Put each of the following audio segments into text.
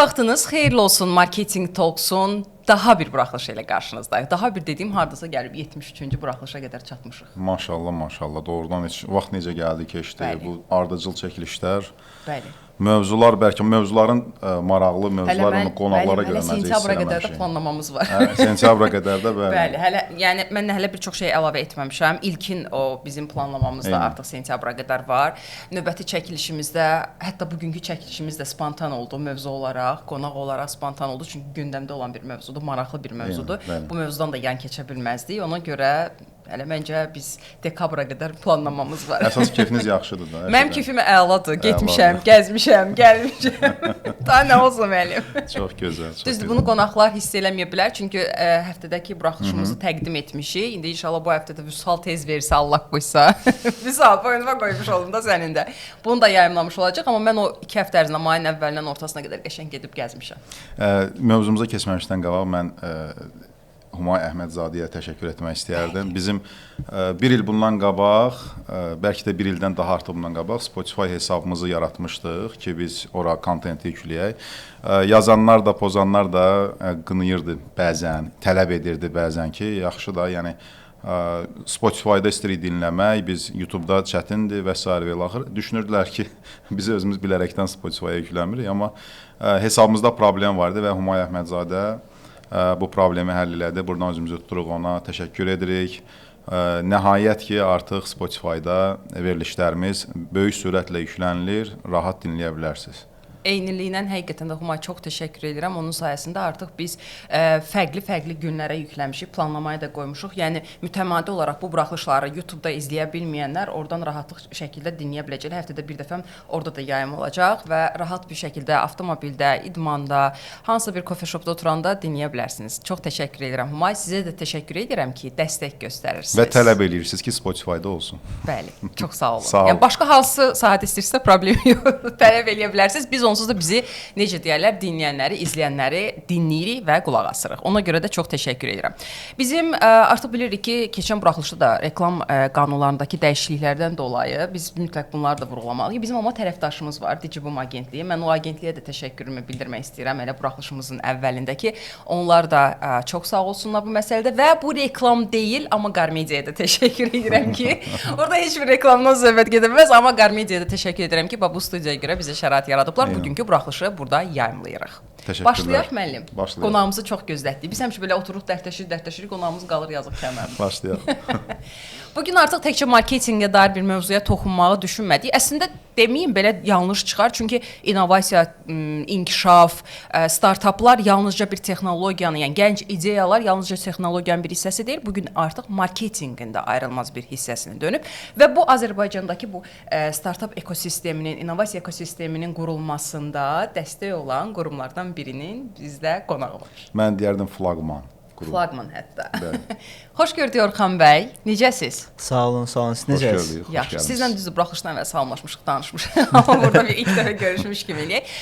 Vaxtınız xeyirli olsun. Marketing Talks-un daha bir buraxılışı ilə qarşınızdayıq. Daha bir dediyim hardasa gəlib 73-cü buraxılışa qədər çatmışıq. Maşallah, maşallah. Doğrudan heç vaxt necə gəldi, keçdi. Bəli. Bu ardıcıl çəkilişlər. Bəli. Mövzular bəlkə mövzuların maraqlı mövzular onu qonaqlara hələ görə məncə sentyabra qədər də hiss eləməmişik. planlamamız var. Hə, sentyabra qədər də bəli. Bəli, hələ yəni mən hələ bir çox şey əlavə etməmişəm. İlkin o bizim planlamamızda Eynən. artıq sentyabra qədər var. Növbəti çəkilişimizdə, hətta bugünkü çəkilişimiz də spontan oldu mövzu olaraq, qonaq olaraq spontan oldu. Çünki gündəmdə olan bir mövzudur, maraqlı bir mövzudur. Eynən, bəli. Bu mövzudan da yan keçə bilməzdik. Ona görə hələ məncə biz dekabra qədər planlamamız var. Əsas kefiniz yaxşıdır da. hər Mənim şeydən. kefim əladır. Getmişəm, gəzmişəm, gəlmişəm. Daha nə olsun müəllim? Çox gözəl, çox Düzdür, gözəl. bunu qonaqlar hiss eləməyə bilər, çünki həftədəki buraxılışımızı təqdim etmişik. İndi inşallah bu həftə də Vüsal tez versə, Allah qoysa. Vüsal, boynuma qoymuş olum da sənin də. Bunu da yayımlamış olacaq, amma mən o 2 həftə ərzində mayın əvvəlindən ortasına qədər qəşəng gedib gəzmişəm. Mövzumuza keçməmişdən qabaq mən Humay Əhmədzadəyə təşəkkür etmək istəyərdim. Bizim bir il bundan qabaq, bəlkə də bir ildən daha artıq bundan qabaq Spotify hesabımızı yaratmışdıq ki, biz ora kontenti yükləyək. Yazanlar da, pozanlar da qınayırdı bəzən, tələb edirdi bəzən ki, yaxşı da, yəni Spotify-da istəyirik dinləmək, biz YouTube-da çətindir və sair və ilaxır. Düşünürdülər ki, biz özümüz bilərəkdən Spotify-ya yükləmirik, amma hesabımızda problem var idi və Humay Əhmədzadə bu problemi həll elədi. Buradan özümüzü tuturuq ona, təşəkkür edirik. Nəhayət ki, artıq Spotify-da verilişlərimiz böyük sürətlə yüklənilir, rahat dinləyə bilərsiniz. Eyniliklə həqiqətən də Humay çox təşəkkür edirəm. Onun sayəsində artıq biz fərqli-fərqli günlərə yükləmişik, planlamaya da qoymuşuq. Yəni mütəmadi olaraq bu buraxılışları YouTube-da izləyə bilməyənlər oradan rahatlıq şəkildə dinləyə biləcəklər. Həftədə bir dəfə orada da yayım olacaq və rahat bir şəkildə avtomobildə, idmanda, hansısa bir coffee shopda oturanda dinləyə bilərsiniz. Çox təşəkkür edirəm Humay. Sizə də təşəkkür edirəm ki, dəstək göstərirsiniz. Və tələb eləyirsiniz ki, Spotify-da olsun. Bəli, çox sağ olun. Sağ olun. Yəni başqa hansı sahədə istəyirsə problem yox. Tələb eləyə bilərsiniz. Biz onsuz da bizi necə deyərlər, dinləyənləri, izləyənləri dinləyirik və qulaq asırıq. Ona görə də çox təşəkkür edirəm. Bizim artıq bilirik ki, keçən buraxılışda da reklam qanunlarındakı dəyişikliklərdən dolayı biz mütləq bunları da vurğulamalıyıq. Bizim amma tərəfdaşımız var, Digibum agentliyi. Mən o agentliyə də təşəkkürümü bildirmək istəyirəm elə buraxılışımızın əvvəlində ki, onlar da çox sağ olsunlar bu məsələdə və bu reklam deyil, amma Qarmediaya da təşəkkür edirəm ki, orada heç bir reklamdan söhbət gedə bilməz, amma Qarmediaya da təşəkkür edirəm ki, bax bu studiyaya görə bizə şərait yaradıblar. Eynən. Bugünkü buraxılışı burada yayımlayırıq. Təşəkkürlər. Başlayaq müəllim. Başlayaq. Qonağımızı çox gözlətdik. Biz həmişə belə oturuq, dərdləşirik, dərdləşirik, qonağımız qalır yazıq kənarda. Başlayaq. Bugün artıq təkcə marketinqə dair bir mövzuya toxunmağı düşünmədik. Əslində deməyim belə yanlış çıxar, çünki innovasiya, inkişaf, startaplar yalnızca bir texnologiyanın, yəni gənc ideyalar yalnızca texnologiyanın bir hissəsi deyil, bugün artıq marketinqin də ayrılmaz bir hissəsinə dönüb və bu Azərbaycandakı bu startap ekosisteminin, innovasiya ekosisteminin qurulmasında dəstək olan qurumlardan birinin bizdə qonağı var. Mən deyərdim flaqman qurum. Flaqman hətta. Bəli. Xoş gördük Orxan bəy. Necəsiz? Sağ olun, sağ olun. Siz Xoş necəsiz? gördük, xoş Yaxşı, gəldiniz. sizlə düzdür buraxılışdan əvvəl salamlaşmışıq, danışmışıq. Amma burada bir ilk dəfə görüşmüş kimi eləyək.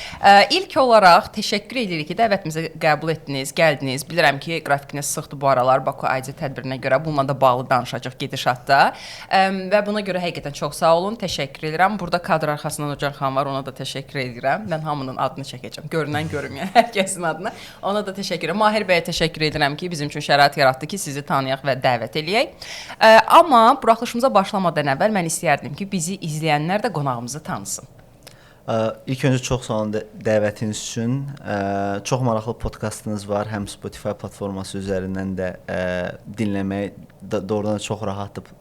İlk olaraq təşəkkür edirik ki, dəvətimizi qəbul etdiniz, gəldiniz. Bilirəm ki, qrafikiniz sıxdır bu aralar Baku IT tədbirinə görə. Bununla da bağlı danışacaq gedişatda. Və buna görə həqiqətən çox sağ olun, təşəkkür edirəm. Burada kadr arxasından Ocan xan var, ona da təşəkkür edirəm. Mən hamının adını çəkəcəm. Görünən, görünməyən hər kəsin adını. Ona da təşəkkür edirəm. Mahir bəyə təşəkkür edirəm ki, bizim üçün şərait yaratdı ki, sizi tanıyaq və dəvət eləyək. Amma buraxılışımıza başlamadan əvvəl mən istəyərdim ki, bizi izləyənlər də qonağımızı tanısın. İlk öncə çox sağ olun dəvətiniz üçün. Çox maraqlı podkastınız var. Həm Spotify platforması üzərindən də dinləmək doğrudan da çox rahatdır.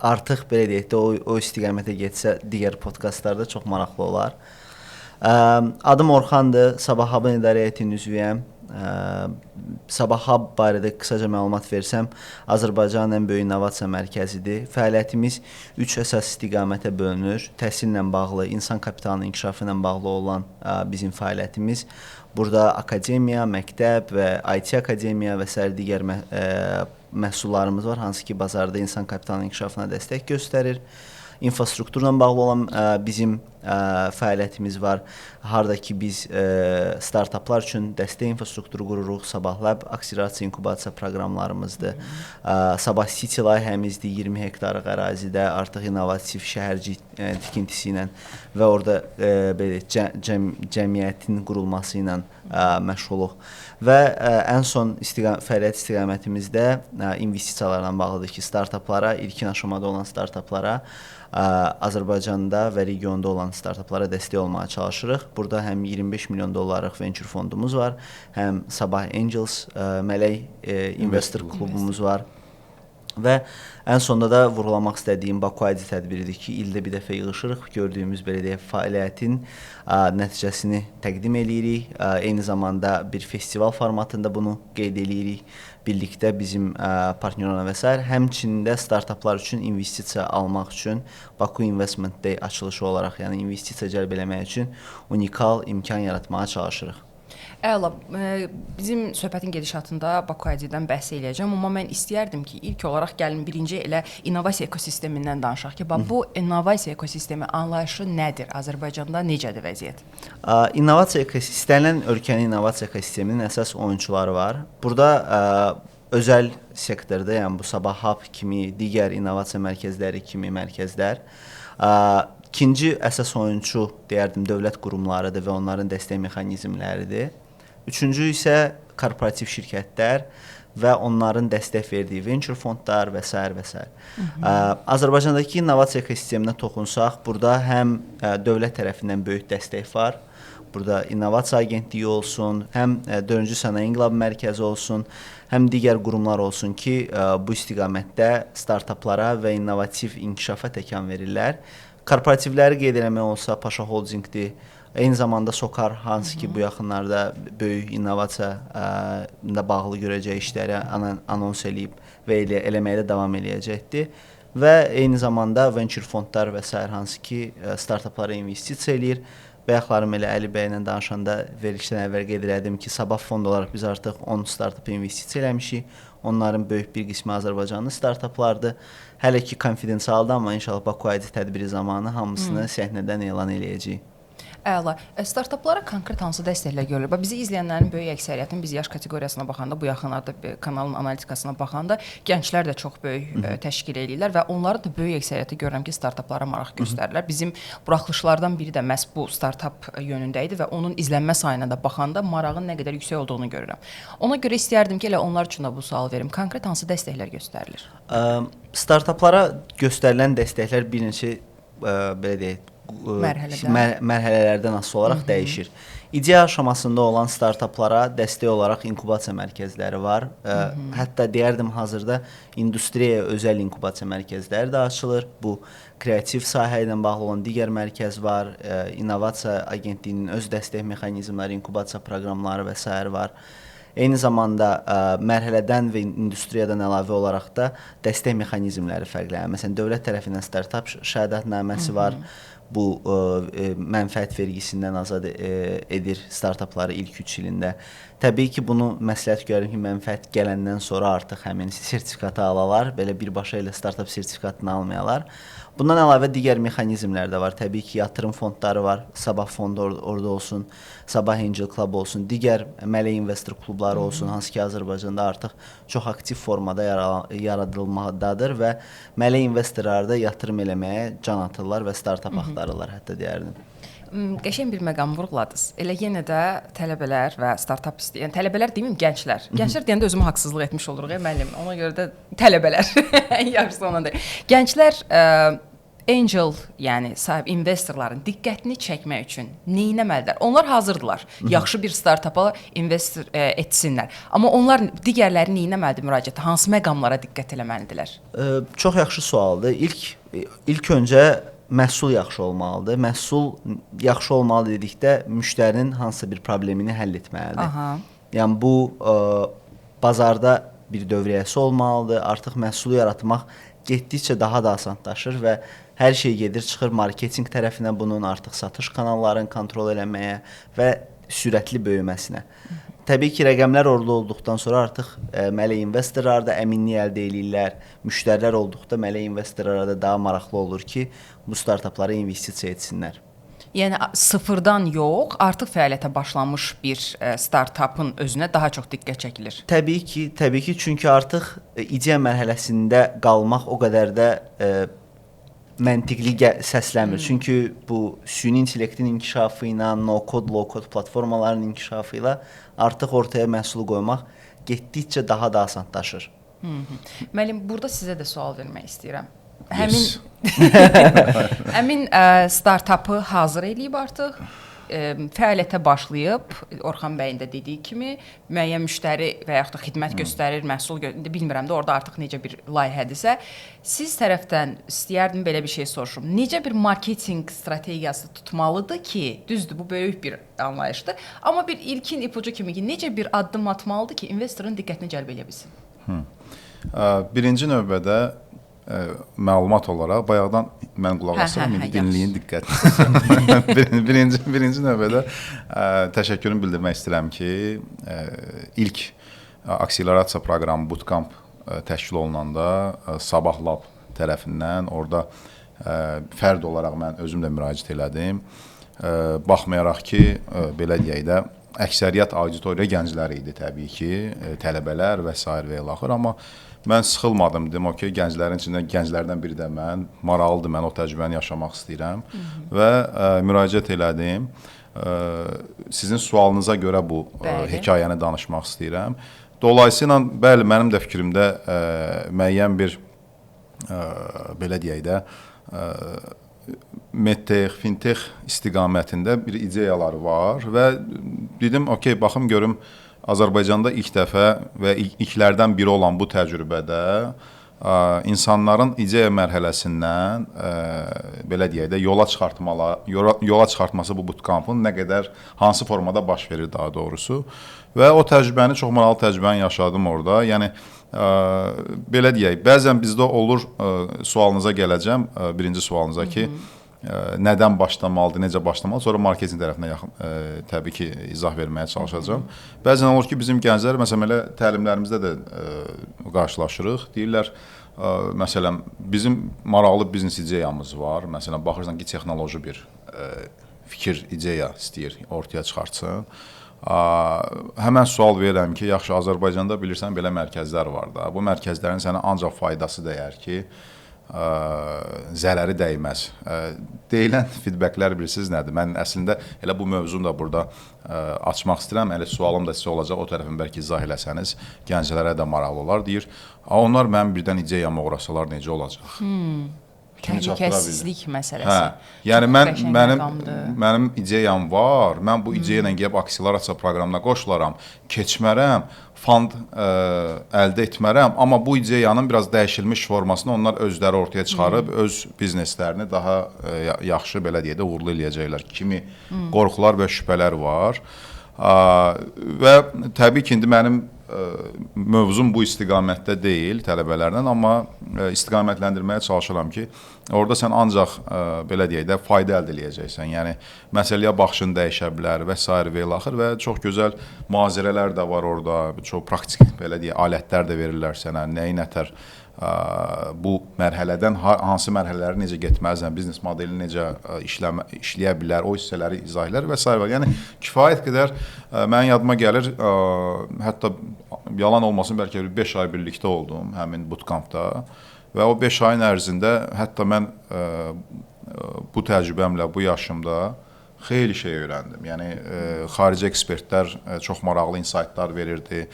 Artıq belə deyək də o istiqamətə getsə digər podkastlarda çox maraqlı olar. Adım Orxandır. Sabah Hub-ın idarə heyətinin üzvüyəm. Sabah Hub barədə qısaca məlumat versəm, Azərbaycanın ən böyük innovasiya mərkəzidir. Fəaliyyətimiz 3 əsas istiqamətə bölünür. Təhsillə bağlı, insan kapitalının inkişafı ilə bağlı olan bizim fəaliyyətimiz. Burada akademiya, məktəb və IT akademiya və sair digər məhsullarımız var, hansı ki bazarda insan kapitalının inkişafına dəstək göstərir. İnfrastrukturla bağlı olan bizim fəaliyyətimiz var. Harda ki biz startaplar üçün dəstək infrastrukturu qururuq. Sabah Lab akselerasiya inkubasiya proqramlarımızdır. Sabah City layihəmizdir, 20 hektarlıq ərazidə artıq innovativ şəhərcik tikintisi ilə və orada belə cəmiyyətin qurulması ilə məşğuluq. Və ən son fəaliyyət istiqamətimizdə investisiyalarla bağlıdır ki, startaplara, ilkin aşamada olan startaplara, Azərbaycanda və regionda olan startaplara dəstək olmağa çalışırıq. Burada həm 25 milyon dollarlıq venture fondumuz var, həm Sabah Angels mələk investor klubumuz var. Və ən sonda da vurğulamaq istədiyim Baku ID tədbiridir ki, ildə bir dəfə yığışırıq, gördüyümüz belə deyək fəaliyyətin nəticəsini təqdim eləyirik. Eyni zamanda bir festival formatında bunu qeyd eləyirik birlikdə bizim partnyorlarla və sair. Həmçinin də startaplar üçün investisiya almaq üçün Baku Investment Day açılışı olaraq, yəni investisiya cəlb eləmək üçün unikal imkan yaratmağa çalışırıq. Əla, bizim söhbətin gedişatında Baku ID-dən bəhs eləyəcəm, amma mən istəyərdim ki, ilk olaraq gəlin birinci elə innovasiya ekosistemindən danışaq ki, bax bu innovasiya ekosistemi anlayışı nədir? Azərbaycanda necədir vəziyyət? İnnovasiya ekosistemi, istənilən ölkənin innovasiya ekosisteminin əsas oyunçuları var. Burada özəl sektorda, yəni bu Sabah Hub kimi, digər innovasiya mərkəzləri kimi mərkəzlər. İkinci əsas oyunçu deyərdim dövlət qurumlarıdır və onların dəstək mexanizmləridir. Üçüncü isə korporativ şirkətlər və onların dəstək verdiyi venture fondlar və sair və sair. Azərbaycandakı innovasiya ekosisteminə toxunsaq, burada həm dövlət tərəfindən böyük dəstək var. Burada innovasiya agentliyi olsun, həm 4-cü Sənaye İnqilabı Mərkəzi olsun, həm digər qurumlar olsun ki, bu istiqamətdə startaplara və innovativ inkişafa təkan verirlər. Korporativləri qeyd eləmək olsa, Paşa Holdingdir. Eyni zamanda Sokar, hansı ki bu yaxınlarda böyük innovasiya ilə bağlı görəcəyi işləri anons eləyib və eləməyə də davam eləyəcəkdir. Və eyni zamanda venture fondlar və sair hansı ki startaplara investisiya eləyir. Bayaqlarım elə Əli bəylə danışanda verilişdən əvvəl qeyd elədim ki, Sabah fond olaraq biz artıq 10 startapa investisiya eləmişik. Onların böyük bir qismi Azərbaycanlı startaplardır. Hələ ki konfidensialdır, amma inşallah Baku ID tədbiri zamanı hamısını səhnədən elan eləyəcəyik. Əla. Startaplara konkret hansı dəstəklər görülür? Bax, bizi izləyənlərin böyük əksəriyyətinin biz yaş kateqoriyasına baxanda, bu yaxınlarda kanalın analitikasına baxanda gənclər də çox böyük təşkil eləyirlər və onların da böyük əksəriyyəti görürəm ki, startaplara maraq göstərirlər. Bizim buraxılışlardan biri də məhz bu startap yönündə idi və onun izlənmə sayına da baxanda marağın nə qədər yüksək olduğunu görürəm. Ona görə istəyərdim ki, elə onlar üçün də bu sualı verim. Konkret hansı dəstəklər göstərilir? Startaplara göstərilən dəstəklər bir neçə belə deyək, mərhələlərdən asılı olaraq dəyişir. İdeya aşamasında olan startaplara dəstək olaraq inkubasiya mərkəzləri var. Hətta deyərdim hazırda industriyaya özəl inkubasiya mərkəzləri də açılır. Bu kreativ sahə ilə bağlı olan digər mərkəz var. İnnovasiya agentliyinin öz dəstək mexanizmləri, inkubasiya proqramları və sair var. Eyni zamanda mərhələdən və industriyadan əlavə olaraq da dəstək mexanizmləri fərqlənir. Məsələn, dövlət tərəfindən startap şəhadətnaməsi var. Bu mənfəət vergisindən azad edir startapları ilk 3 ilində. Təbii ki, bunu məsləhət görürəm ki, mənfəət gələndən sonra artıq həmin sertifikatı alalar, belə birbaşa elə startap sertifikatını almayalar. Bundan əlavə digər mexanizmlər də var. Təbii ki, yatırım fondları var. Sabah fondu orada olsun, Sabah Angel Club olsun, digər mələk investor klubları olsun, hansı ki Azərbaycanda artıq çox aktiv formada yaradılmaqdadır və mələk investorlar da yatırım eləməyə can atırlar və startap axtarırlar, hətta deyərdim. Qəşəng bir məqam vurğuladınız. Elə yenə də tələbələr və startap istəyən, tələbələr deməyim, gənclər. Gənclər deyəndə özümə haqsızlıq etmiş oluruq, müəllim. Ona görə də tələbələr. Yaxşısı ona deyim. Gənclər angel, yəni sahib investorların diqqətini çəkmək üçün nə etməlidirlər? Onlar hazırdılar. Yaxşı bir startapa investor etsinlər. Amma onlar digərləri nə etməlidir müraciətdə? Hansı məqamlara diqqət eləməlidirlər? Çox yaxşı sualdır. İlk öncə məhsul yaxşı olmalıdır. Məhsul yaxşı olmalı dedikdə müştərinin hansısa bir problemini həll etməlidir. Aha. Yəni bu bazarda bir dövriyyəsi olmalıdır. Artıq məhsulu yaratmaq getdikcə daha da asanlaşır və hər şey gedir, çıxır marketinq tərəfinə, bunun artıq satış kanallarını kontrol eləməyə və sürətli böyüməsinə. Təbii ki, rəqəmlər orada olduqdan sonra artıq mələk investorlar da əminlik əldə eləyirlər. Müştərilər olduqda mələk investorlara da daha maraqlı olur ki, bu startaplara investisiya etsinlər. Yəni sıfırdan yox, artıq fəaliyyətə başlamış bir startapın özünə daha çox diqqət çəkilir. Təbii ki, təbii ki, çünki artıq ideya mərhələsində qalmaq o qədər də məntiqli səslənmir. Çünki bu süni intellektin inkişafı ilə, no-code, low-code platformaların inkişafı ilə artıq ortaya məhsulu qoymaq getdikcə daha da asanlaşır. Müəllim, burada sizə də sual vermək istəyirəm. Həmin həmin startapı hazır eləyib artıq, fəaliyyətə başlayıb, Orxan bəyin də dediyi kimi, müəyyən müştəri və yaxud da xidmət göstərir, məhsul bilmirəm də orada artıq necə bir layihədirsə, siz tərəfdən istəyərdim belə bir şey soruşum. Necə bir marketinq strategiyası tutmalıdır ki, düzdür, bu böyük bir anlayışdır, amma bir ilkin ipucu kimi ki, necə bir addım atmalıdır ki, investorun diqqətini cəlb eləyə bilsin? Birinci növbədə məlumat olaraq bayaqdan mən qulaq asıram, indi dinləyin diqqətlə. Birinci növbədə təşəkkürümü bildirmək istəyirəm ki, ilk akselerasiya proqramı Bootcamp təşkil olunanda Sabah Lab tərəfindən orada fərd olaraq mən özüm də müraciət elədim. Baxmayaraq ki, belə deyək də, əksəriyyət auditoriya gəncləri idi təbii ki, tələbələr və sair və ilaxır, amma mən sıxılmadım, dedim, okey, gənclərin içində gənclərdən biri də mən, maraqlıdır, mən o təcrübəni yaşamaq istəyirəm və müraciət elədim. Sizin sualınıza görə bu hekayəni danışmaq istəyirəm. Dolayısıyla, bəli, mənim də fikrimdə müəyyən bir, belə deyək də, medtech, fintech istiqamətində bir ideyalar var və dedim, okey, baxım görüm, Azərbaycanda ilk dəfə və ilklərdən biri olan bu təcrübədə insanların ideya mərhələsindən belə deyək də yola çıxartması bu bootcampın nə qədər, hansı formada baş verir daha doğrusu. Və o təcrübəni, çox maraqlı təcrübəni yaşadım orada. Yəni belə deyək, bəzən bizdə olur, sualınıza gələcəm, birinci sualınıza ki, nədən başlamalıdır, necə başlamalıdır, sonra marketinq tərəfinə yaxın, təbii ki, izah verməyə çalışacağam. Bəzən olur ki, bizim gənclər, məsələn, elə təlimlərimizdə də qarşılaşırıq. Deyirlər, məsələn, bizim maraqlı biznes ideyamız var. Məsələn, baxırsan ki, texnoloji bir fikir, ideya istəyir, ortaya çıxartsın. Həmən sual verirəm ki, yaxşı, Azərbaycanda bilirsən, belə mərkəzlər var da. Bu mərkəzlərin sənə ancaq faydası dəyər ki, zərəri dəyməz. Deyilən feedbacklər bilirsiniz nədir? Mən əslində elə bu mövzunu da burada açmaq istəyirəm. Elə sualım da sizə olacaq, o tərəfini bəlkə izah eləsəniz, gənclərə də maraqlı olar. Deyir, onlar mənim birdən ideyamı uğrasalar necə olacaq? Təhlükəsizlik məsələsi. Hə, yəni mənim ideyam var. Mən bu ideya ilə gəlib akselerasiya proqramına qoşularam, keçmərəm, fond əldə etmərəm, amma bu ideyanın biraz dəyişilmiş formasını onlar özləri ortaya çıxarıb öz bizneslərini daha yaxşı, belə deyək də, uğurlu eləyəcəklər kimi qorxular və şübhələr var. Və təbii ki, indi mənim mövzum bu istiqamətdə deyil tələbələrlə, amma istiqamətləndirməyə çalışıram ki, orada sən ancaq belə deyək də fayda əldə eləyəcəksən. Yəni məsələyə baxışın dəyişə bilər və sair və ilaxır və çox gözəl mühazirələr də var orada, çox praktik belə deyək alətlər də verirlər sənə, nəyi nətər bu mərhələdən hansı mərhələləri necə getməlisən, biznes modeli necə işləyə bilər, o hissələri izah edər və sair. Yəni kifayət qədər mənim yadıma gəlir, hətta yalan olmasın, bəlkə 5 ay birlikdə oldum həmin bootcampda və o 5 ayın ərzində hətta mən bu təcrübəmlə, bu yaşımda xeyli şey öyrəndim. Yəni xarici ekspertlər çox maraqlı insightlar verirdi,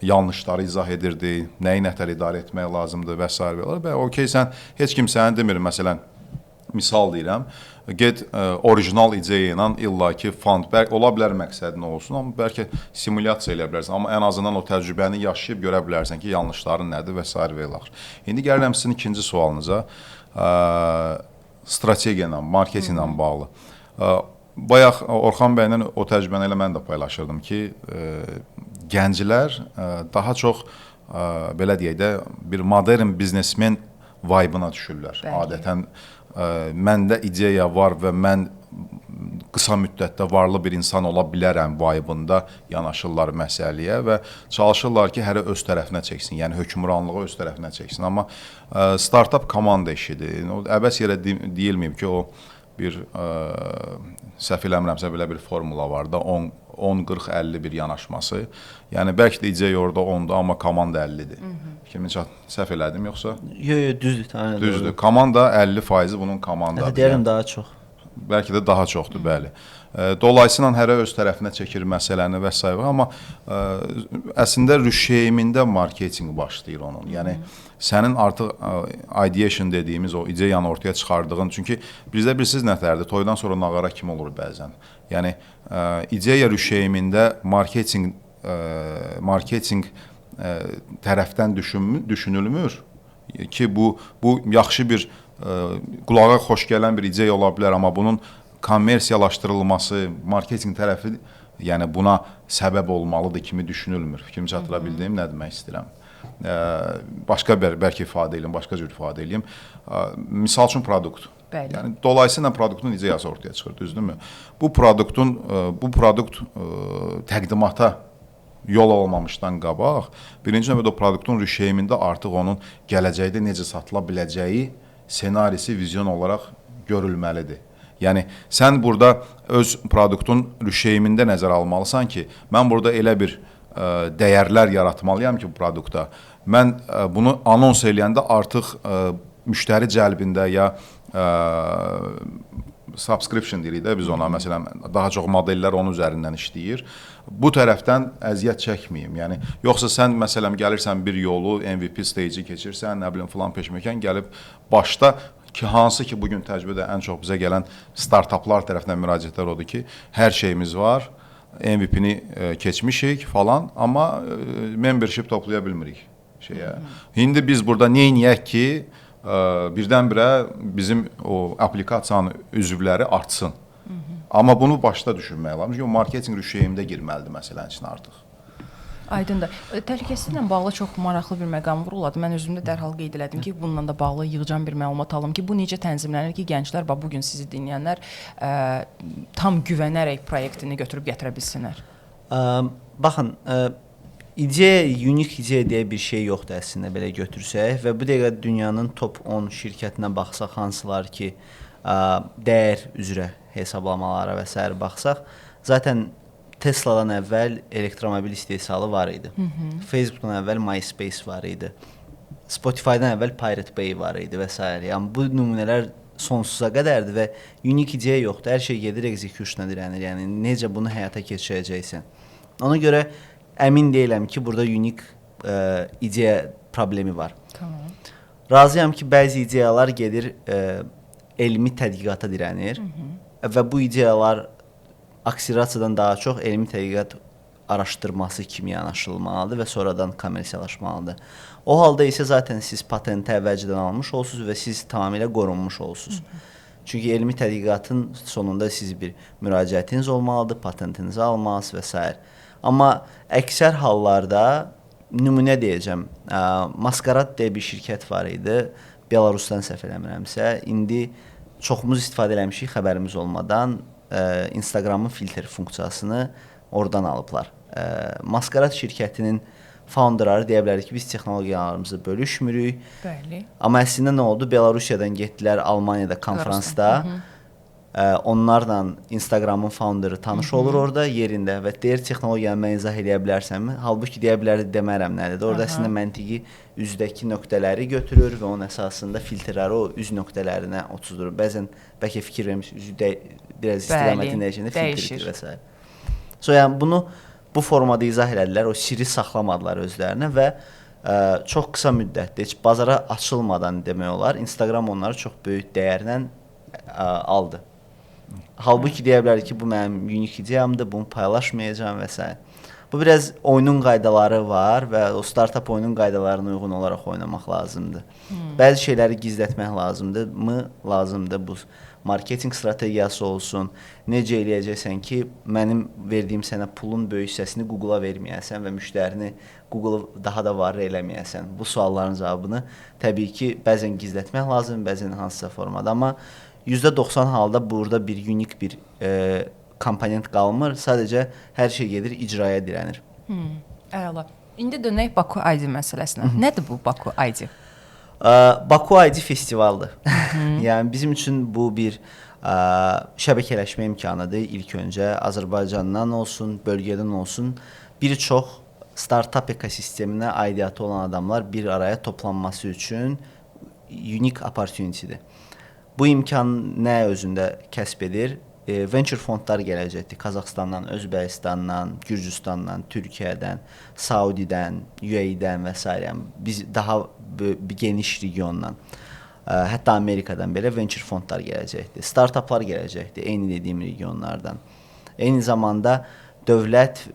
yanlışları izah edirdi, nəyi nətər idarə etmək lazımdır və sair və. Və okey, sən heç kim səni demir, məsələn, misal deyirəm, get orijinal ideya ilə illaki fond, ola bilər məqsədin olsun, amma bəlkə simulyasiya eləyə bilərsən, amma ən azından o təcrübəni yaşayıb görə bilərsən ki, yanlışların nədir və sair və ilaxır. İndi gəlirəm sizin ikinci sualınıza, strategiya ilə, marketinqlə bağlı. Bayaq Orxan bəylə o təcrübəni elə mən də paylaşırdım ki, gənclər daha çox belə deyək də bir modern biznesmen vibe-ına düşürlər. Bəli. Adətən məndə ideya var və mən qısa müddətdə varlı bir insan ola bilərəm vibe-ında yanaşırlar məsələyə və çalışırlar ki, hərə öz tərəfinə çəksin, yəni hökmranlığı öz tərəfinə çəksin. Amma startap komanda işidir. O əbəs yerə deyilməyib ki, o bir səhv eləmirəmsə belə bir formula var da, 10 10 40 50 bir yanaşması. Yəni bəlkə də ideya orada 10-dur, amma komanda 50-dir. Kimin səhv elədim yoxsa? Yox, yox, düzdür, tamamilə düzdür. Doğru. Komanda 50% bunun komandadır. Hətta deyərəm daha çox. Bəlkə də daha çoxdur, bəli. Dolayısıyla hərə öz tərəfinə çəkir məsələni və s. amma əslində rüşeymində marketinq başlayır onun. Yəni sənin artıq ideation dediyimiz o ideyanı ortaya çıxardığın, çünki bizdə bilirsiniz nətərdir, toydan sonra nağara kim olur bəzən. Yəni ideya rüşeymində marketinq tərəfdən düşünülmür ki, bu yaxşı bir qulağa xoş gələn bir ideya ola bilər, amma bunun kommersiyalaşdırılması, marketinq tərəfi, yəni buna səbəb olmalıdır kimi düşünülmür. Fikrimi çatdıra bildiyim nə demək istəyirəm. Başqa bir bəlkə ifadə eləyim, başqa cür ifadə eləyim. Misal üçün produkt. Bəli. Yəni dolayısıyla produktun ideyası ortaya çıxır, düzdürmü? Bu produkt təqdimata yol almamışdan qabaq, birinci növbədə o produktun rüşeymində artıq onun gələcəkdə necə satıla biləcəyi ssenarisi vizyon olaraq görülməlidir. Yəni sən burada öz produktun rüşeymində nəzərə almalısan ki, mən burada elə bir dəyərlər yaratmalıyam ki, bu produktda. Mən bunu anons eləyəndə artıq müştəri cəlbində ya subscription deyirik də biz ona, məsələn, daha çox modellər onun üzərindən işləyir. Bu tərəfdən əziyyət çəkməyim. Yəni yoxsa sən məsələn gəlirsən bir yolu MVP stage-i keçirsən, nə bilim filan peşməkən gəlib başda ki, hansı ki bugün təcrübədə ən çox bizə gələn startaplar tərəfindən müraciətlər odur ki, hər şeyimiz var, MVP-ni keçmişik falan, amma membership toplaya bilmirik şeyə. İndi biz burada nə eləyək ki, birdən-birə bizim o applikasiyanın üzvləri artsın. Amma bunu başda düşünmək lazım. Çünki o marketinq rüşeymdə girməlidir məsələnin içinə artıq. Aydındır. Təhlükəsizliklə bağlı çox maraqlı bir məqam vuruladı. Mən özüm də dərhal qeyd elədim ki, bununla da bağlı yığcam bir məlumat alım ki, bu necə tənzimlənir ki, gənclər, bax bu gün sizi dinləyənlər tam güvənərək proyektini götürüb gətirə bilsinlər. Baxın, ideya, unique ideya deyə bir şey yoxdur əslində belə götürsək və bu dəqiqə dünyanın top 10 şirkətinə baxsaq, hansılar ki, dəyər üzrə hesablamalara və sair baxsaq, zaten Tesla'dan əvvəl elektromobil istehsalı var idi. Facebook'dan əvvəl MySpace var idi. Spotify'dan əvvəl Pirate Bay var idi və s. Yəni bu nümunələr sonsuza qədərdir və unique ideya yoxdur. Hər şey gedir execution-a dirənir. Yəni necə bunu həyata keçirəcəksən. Ona görə əmin deyiləm ki, burada unique ideya problemi var. Tamam. Razıyam ki, bəzi ideyalar gedir elmi tədqiqata dirənir və bu ideyalar akselerasiyadan daha çox elmi tədqiqat araşdırması kimi yanaşılmalıdır və sonradan kommersiyalaşmalıdır. O halda isə zaten siz patenti əvvəlcədən almış olsunuz və siz tamamilə qorunmuş olsunuz. Çünki elmi tədqiqatın sonunda siz bir müraciətiniz olmalıdır, patentinizi almalısınız və s. Amma əksər hallarda nümunə deyəcəm, Maskarad deyə bir şirkət var idi, Belarusdan səhv eləmirəmsə, indi çoxumuz istifadə eləmişik xəbərimiz olmadan. Instagramın filtr funksiyasını oradan alıblar. Maskarad şirkətinin founderları deyə bilərik ki, biz texnologiyalarımızı bölüşmürük. Bəli. Amma əslində nə oldu? Belarusiyadan getdilər Almaniyada konfransda. Onlarla Instagramın founderı tanış olur orada yerində və deyir texnologiyanı mən izah eləyə bilərsənmi? Halbuki deyə bilərdi, demərəm nədir. Orada əslində məntiqi üzdəki nöqtələri götürür və onun əsasında filtrləri o üz nöqtələrinə otuzdurur. Bəzən bəlkə fikir vermiş, üzü biraz istiqamətini dəyişəndə filtr itir və s. So, yəni bunu bu formada izah elədilər, o sirri saxlamadılar özlərinə və çox qısa müddətdə, heç bazara açılmadan demək olar, Instagram onları çox böyük dəyərlə aldı. Halbuki deyə bilərik ki, bu mənim unique ideyamdır, bunu paylaşmayacağam və s. Bu biraz oyunun qaydaları var və o startap oyunun qaydalarına uyğun olaraq oynamaq lazımdır. Bəzi şeyləri gizlətmək lazımdır mı? Lazımdır. Bu marketinq strategiyası olsun. Necə eləyəcəksən ki, mənim verdiyim sənə pulun böyük hissəsini Google-a verməyəsən və müştərini Google-u daha da varlı eləməyəsən. Bu sualların cavabını təbii ki, bəzən gizlətmək lazım, bəzən hansısa formada. Amma %90 halda burada bir unique bir komponent qalmır. Sadəcə hər şey gedir, icraya dirənir. Əla. İndi dönək Baku ID məsələsinə. Nədir bu Baku ID? Baku ID festivaldır. Yəni bizim üçün bu bir Şəbəkələşmə imkanıdır ilk öncə Azərbaycandan olsun, bölgədən olsun bir çox startap ekosisteminə aidiyyatı olan adamlar bir araya toplanması üçün unique opportunity-dir. Bu imkan nə özündə kəsb edir? Venture fondlar gələcəkdir Qazaxıstandan, Özbəkistandan, Gürcüstandan, Türkiyədən, Saudidən, UAE-dən və sairə. Yəni biz daha bir geniş regiondan, hətta Amerikadan belə venture fondlar gələcəkdir. Startaplar gələcəkdir eyni dediyim regionlardan. Eyni zamanda dövlət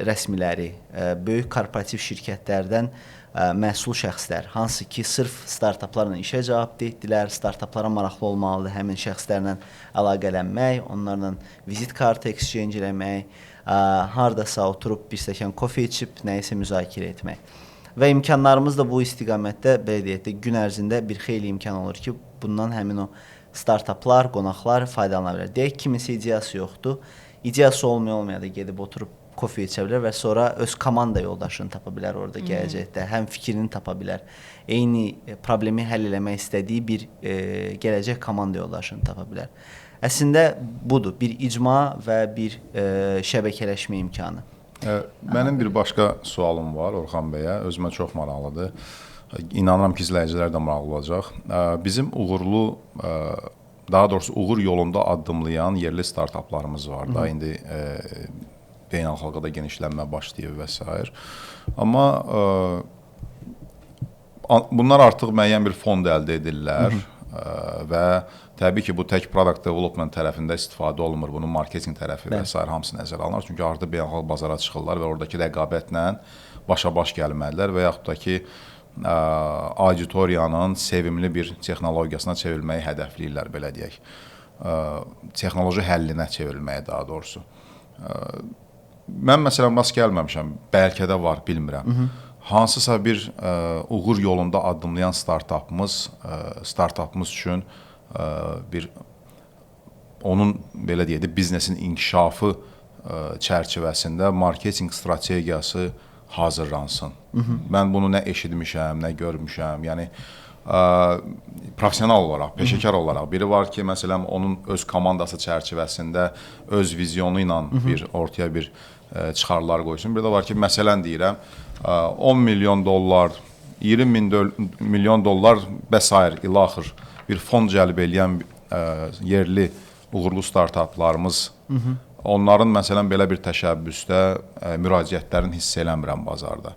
rəsmiləri, böyük korporativ şirkətlərdən məsul şəxslər, hansı ki, sırf startaplarla işə cavabdeh etdilər, startaplara maraqlı olmalıdır, həmin şəxslərlə əlaqələnmək, onlarla vizit kartı exchange eləmək, hardasa oturub bir stəkan kofe içib nəyisə müzakirə etmək. Və imkanlarımız da bu istiqamətdə, belə deyək də, gün ərzində bir xeyli imkan olur ki, bundan həmin o startaplar, qonaqlar faydalana bilər. Deyək, kiminsə ideyası yoxdur. İdeyası olmaya da gedib oturub kofe içə bilər və sonra öz komanda yoldaşını tapa bilər orada gələcəkdə, həm fikrini tapa bilər. Eyni problemi həll eləmək istədiyi bir gələcək komanda yoldaşını tapa bilər. Əslində budur, bir icma və bir şəbəkələşmə imkanı. Mənim bir başqa sualım var Orxan bəyə, özümə çox maraqlıdır. İnanıram ki, izləyicilər də maraqlı olacaq. Bizim uğurlu, daha doğrusu uğur yolunda addımlayan yerli startaplarımız var da. İndi beynəlxalqa da genişlənmə başlayıb və sair. Amma bunlar artıq müəyyən bir fond əldə edirlər. Və təbii ki, bu tək product development tərəfində istifadə olunmur. Bunun marketinq tərəfi və sair hamısı nəzərə alınır. Çünki artıq beynəlxalq bazara çıxırlar və oradakı rəqabətlə başa-baş gəlməlidirlər və yaxud da ki, auditoriyanın sevimli bir texnologiyasına çevrilməyi hədəfləyirlər, belə deyək. Texnoloji həllinə çevrilməyi daha doğrusu. Mən məsələn rast gəlməmişəm, bəlkə də var, bilmirəm. Hansısa bir uğur yolunda addımlayan startapımız üçün bir onun belə deyək də biznesin inkişafı çərçivəsində marketinq strategiyası hazırlansın. Mən bunu nə eşitmişəm, nə görmüşəm. Yəni professional olaraq, peşəkar olaraq biri var ki, məsələn, onun öz komandası çərçivəsində öz vizyonu ilə bir ortaya bir çıxarlar qoysun. Bir də var ki, məsələn deyirəm, 10 milyon dollar, 20 milyon dollar və sair ilaxır bir fond cəlb eləyən yerli uğurlu startaplarımız, onların məsələn belə bir təşəbbüsdə müraciətlərini hiss eləmirəm bazarda.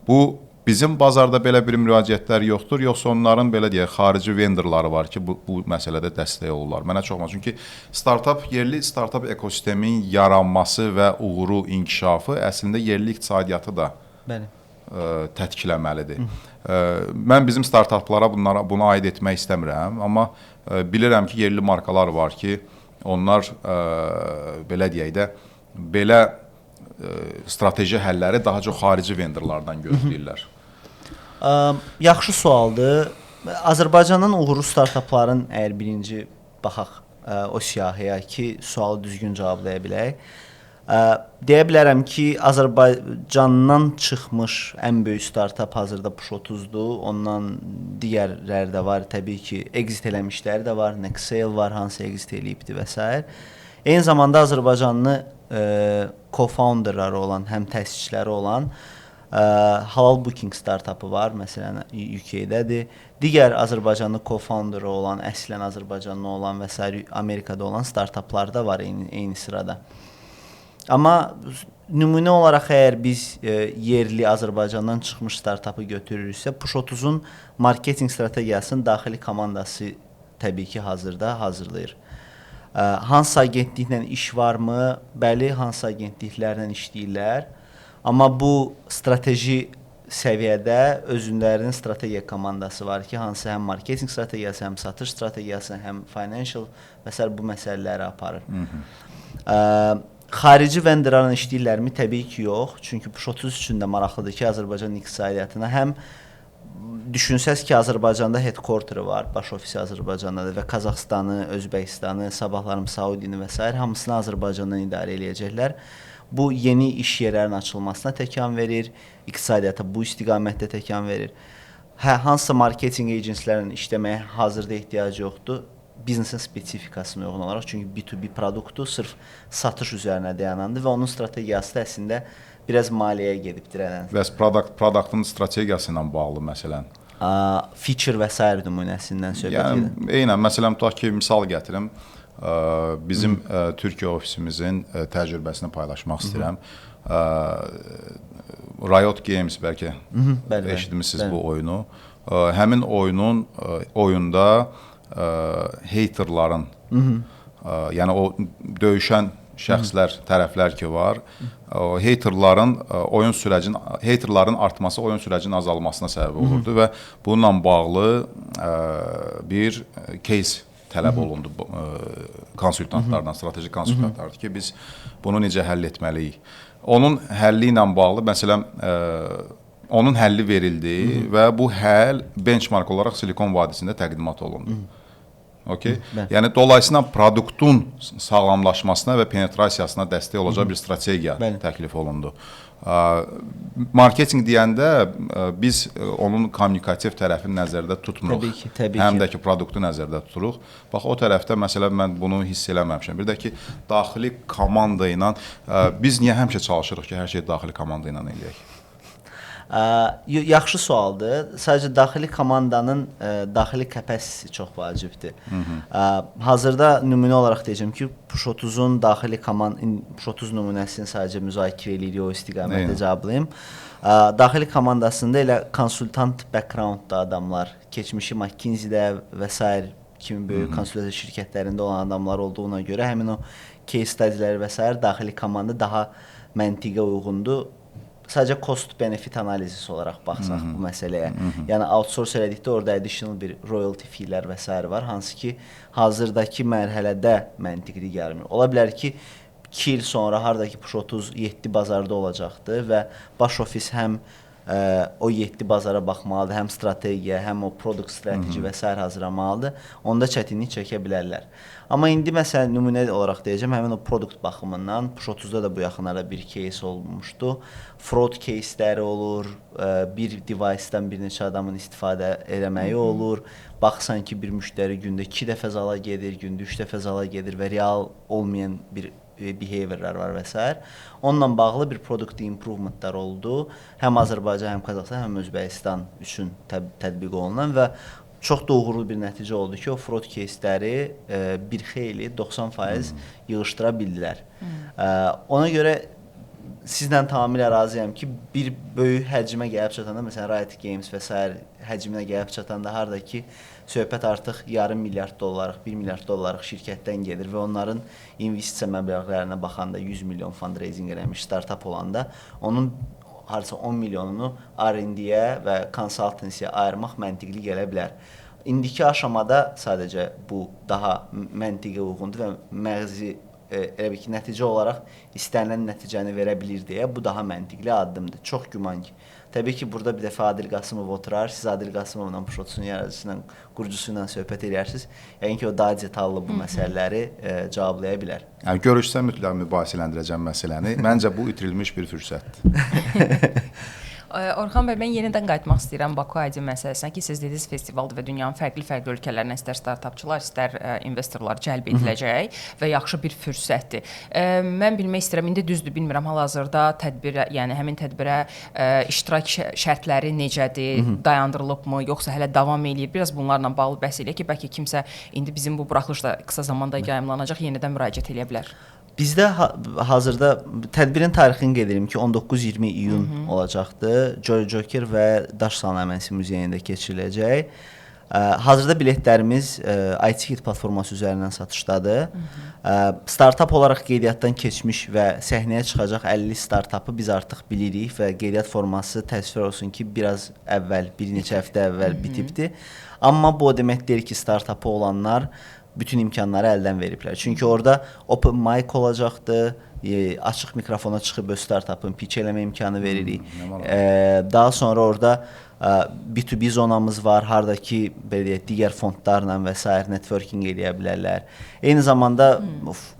Bu bizim bazarda belə bir müraciətlər yoxdur, yoxsa onların belə deyək, xarici vendorları var ki, bu məsələdə dəstək olurlar. Mənə çox maraqlı. Çünki yerli startap ekosisteminin yaranması və uğuru, inkişafı əslində yerli iqtisadiyyatı da tətikləməlidir. Mən bizim startaplara buna aid etmək istəmirəm, amma bilirəm ki, yerli markalar var ki, onlar belə deyək də, belə strateji həlləri daha çox xarici vendorlardan gözləyirlər. Yaxşı sualdır. Azərbaycandan uğurlu startapların əgər birinci baxaq o siyahıya ki, sualı düzgün cevablaya bilək. Deyə bilərəm ki, Azərbaycandan çıxmış ən böyük startap hazırda Push 30-dur. Ondan digərləri də var. Təbii ki, exit eləmişləri də var. Nextale var, hansı exit eləyibdi və sair. Eyni zamanda Azərbaycanlı co-founderları olan, həm təsisçiləri olan Halal Booking startapı var, məsələn, UK-dədir. Digər Azərbaycanlı co-founderı olan, əslən Azərbaycanlı olan və sair Amerikada olan startaplar da var eyni sırada. Amma nümunə olaraq əgər biz yerli Azərbaycandan çıxmış startapı götürürüksə, Push 30-un marketinq strategiyasının daxili komandası təbii ki, hazırda hazırlayır. Hansı agentliklə iş varmı? Bəli, hansı agentliklərlə işləyirlər. Amma bu strateji səviyyədə özünlərinin strategiya komandası var ki, hansı həm marketinq strategiyası, həm satış strategiyası, həm financial və sair bu məsələləri aparır. Xarici vendorlarla işləyirlərmi? Təbii ki, yox. Çünki Push 30 üçün də maraqlıdır ki, Azərbaycan iqtisadiyyatına həm düşünsəz ki, Azərbaycanda headquarter-ı var, baş ofisi Azərbaycandadır və Qazaxıstanı, Özbəkistanı, sabahlarım Saudini və sair hamısını Azərbaycandan idarə eləyəcəklər. Bu yeni iş yerlərinin açılmasına təkan verir, iqtisadiyyata bu istiqamətdə təkan verir. Hə, hansısa marketinq agencylərlə işləməyə hazırda ehtiyac yoxdur. biznesin spesifikasına uyğun olaraq, çünki B2B produktu sırf satış üzərinə dayanandır və onun strategiyası da əslində biraz maliyyəyə gedib dirənən. Bəs produktın strategiyası ilə bağlı məsələn, feature və sair nümunəsindən söhbət gedir. Yəni eynən, məsələn, tutaq ki, misal gətirim. Bizim Türkiyə ofisimizin təcrübəsini paylaşmaq istəyirəm. Riot Games bəlkə eşitmisiniz bu oyunu. Həmin oyunun oyunda haterların, yəni o döyüşən şəxslər, tərəflər ki var, o haterların oyun sürəcinin haterların artması oyun sürəcinin azalmasına səbəb olurdu və bununla bağlı bir case tələb olundu konsultantlardan, strateji konsultantlardan ki, biz bunu necə həll etməliyik. Onun həlli ilə bağlı məsələn onun həlli verildi və bu həll benchmark olaraq Silikon vadisində təqdimat olundu. Okay? Yəni dolayısıyla produktun sağlamlaşmasına və penetrasiyasına dəstək olacaq bir strategiya təklif olundu. Marketinq deyəndə biz onun kommunikativ tərəfini nəzərdə tutmuruq. Təbii ki, təbii ki. Həm də ki produktu nəzərdə tuturuq. Bax o tərəfdə məsələn mən bunu hiss eləməmişəm. Bir də ki daxili komanda ilə biz niyə həmişə çalışırıq ki, hər şeyi daxili komanda ilə eləyək? Yaxşı sualdır. Sadəcə daxili komandanın daxili capacity çox vacibdir. Hazırda nümunə olaraq deyəcəm ki, Push 30-un daxili komanda, Push 30 nümunəsini sadəcə müzakirə eləyirik, o istiqamətdə cavablayım. Daxili komandasında elə konsultant background-da adamlar, keçmişi McKinsey-də və sair kimi böyük konsultasiya şirkətlərində olan adamlar olduğuna görə həmin o case study-ləri və sair daxili komanda daha məntiqə uyğundur. Sadəcə cost benefit analizisi olaraq baxsaq bu məsələyə. Yəni outsource elədikdə orada additional bir royalty fee-lər və sair var, hansı ki hazırdakı mərhələdə məntiqli gəlmir. Ola bilər ki, 2 il sonra hardakı Push 37 bazarda olacaqdı və baş ofis həm o 7 bazara baxmalıdır, həm strategiya, həm o product strategy və sair hazırlamalıdır. Onda çətinlik çəkə bilərlər. Amma indi məsələn nümunə olaraq deyəcəm, həmin o produkt baxımından Push 30-da da bu yaxınlarda bir case olmuşdu. Fraud case-ləri olur, bir device-dan bir neçə adamın istifadə eləməyi olur. Baxsan ki, bir müştəri gündə 2 dəfə zala gedir, gündə 3 dəfə zala gedir və real olmayan bir behaviorlar var və s. Onunla bağlı bir product improvementlar oldu. Həm Azərbaycan, həm Qazaxıstan, həm Özbəkistan üçün tətbiq olunan və çox da uğurlu bir nəticə oldu ki, o fraud case-ləri bir xeyli 90% yığışdıra bildilər. Ona görə sizlə tamamilə razıyam ki, bir böyük həcmə gəlib çatanda, məsələn Riot Games və sair həcminə gəlib çatanda harda ki söhbət artıq yarım milyard dollarlıq, 1 milyard dollarlıq şirkətdən gedir və onların investisiya məbləğlərinə baxanda 100 milyon fundraising eləmiş startap olanda onun hardasa 10 milyonunu R&D-yə və consultancy-yə ayırmaq məntiqli gələ bilər. İndiki aşamada sadəcə bu daha məntiqə uyğundur və məğzi elə bil ki, nəticə olaraq istənilən nəticəni verə bilir deyə bu daha məntiqli addımdır. Çox güman ki. Təbii ki, burada bir dəfə Adil Qasımov oturar, siz Adil Qasımovla, Push 30-un yaradıcısı ilə, qurucusu ilə söhbət eləyərsiniz. Yəqin ki, o daha detallı bu məsələləri cevablaya bilər. Yəni görüşsə mütləq mübahisələndirəcəm məsələni. Məncə bu itirilmiş bir fürsətdir. Orxan bəy, mən yenidən qayıtmaq istəyirəm Baku ID məsələsinə ki, siz dediniz festivaldır və dünyanın fərqli-fərqli ölkələrindən istər startapçılar, istər investorlar cəlb ediləcək və yaxşı bir fürsətdir. Mən bilmək istəyirəm, indi düzdür, bilmirəm hal-hazırda tədbirə, yəni həmin tədbirə iştirak şərtləri necədir, dayandırılıbmı, yoxsa hələ davam eləyir? Biraz bunlarla bağlı bəhs eləyək ki, bəlkə kimsə indi bizim bu buraxılış da qısa zamanda yayımlanacaq, yenidən müraciət eləyə bilər. Bizdə hazırda tədbirin tarixini qeyd edirəm ki, 19-20 iyun olacaqdır. Jolly Joker və Daş Salnaməsi muzeyində keçiriləcək. Hazırda biletlərimiz iTicket platforması üzərindən satışdadır. Startap olaraq qeydiyyatdan keçmiş və səhnəyə çıxacaq 50 startapı biz artıq bilirik və qeydiyyat forması təəssüf olsun ki, biraz əvvəl, bir neçə həftə əvvəl bitibdi. Amma bu o demək deyil ki, startapı olanlar bütün imkanları əldən veriblər. Çünki orada open mic olacaqdı, açıq mikrofona çıxıb öz startapın pitch eləmə imkanı veririk. Daha sonra orada B2B zonamız var, harda ki, belə deyək, digər fondlarla və sair networking eləyə bilərlər. Eyni zamanda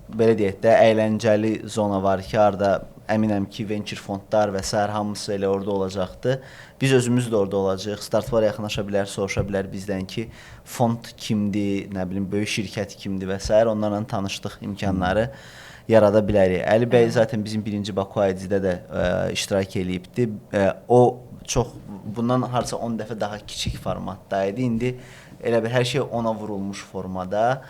belə deyək də, əyləncəli zona var ki, harda Əminəm ki, venture fondlar və sair hamısı elə orada olacaqdı. Biz özümüz də orada olacağıq. Startaplar yaxınlaşa bilər, soruşa bilər bizdən ki, fond kimdir, nə bilim, böyük şirkət kimdir və sair. Onlarla tanışlıq imkanları yarada bilərik. Əli bəy zaten bizim birinci Baku ID-də də iştirak eləyibdi. O çox bundan harca 10 dəfə daha kiçik formatda idi. İndi elə bir hər şey ona vurulmuş formada,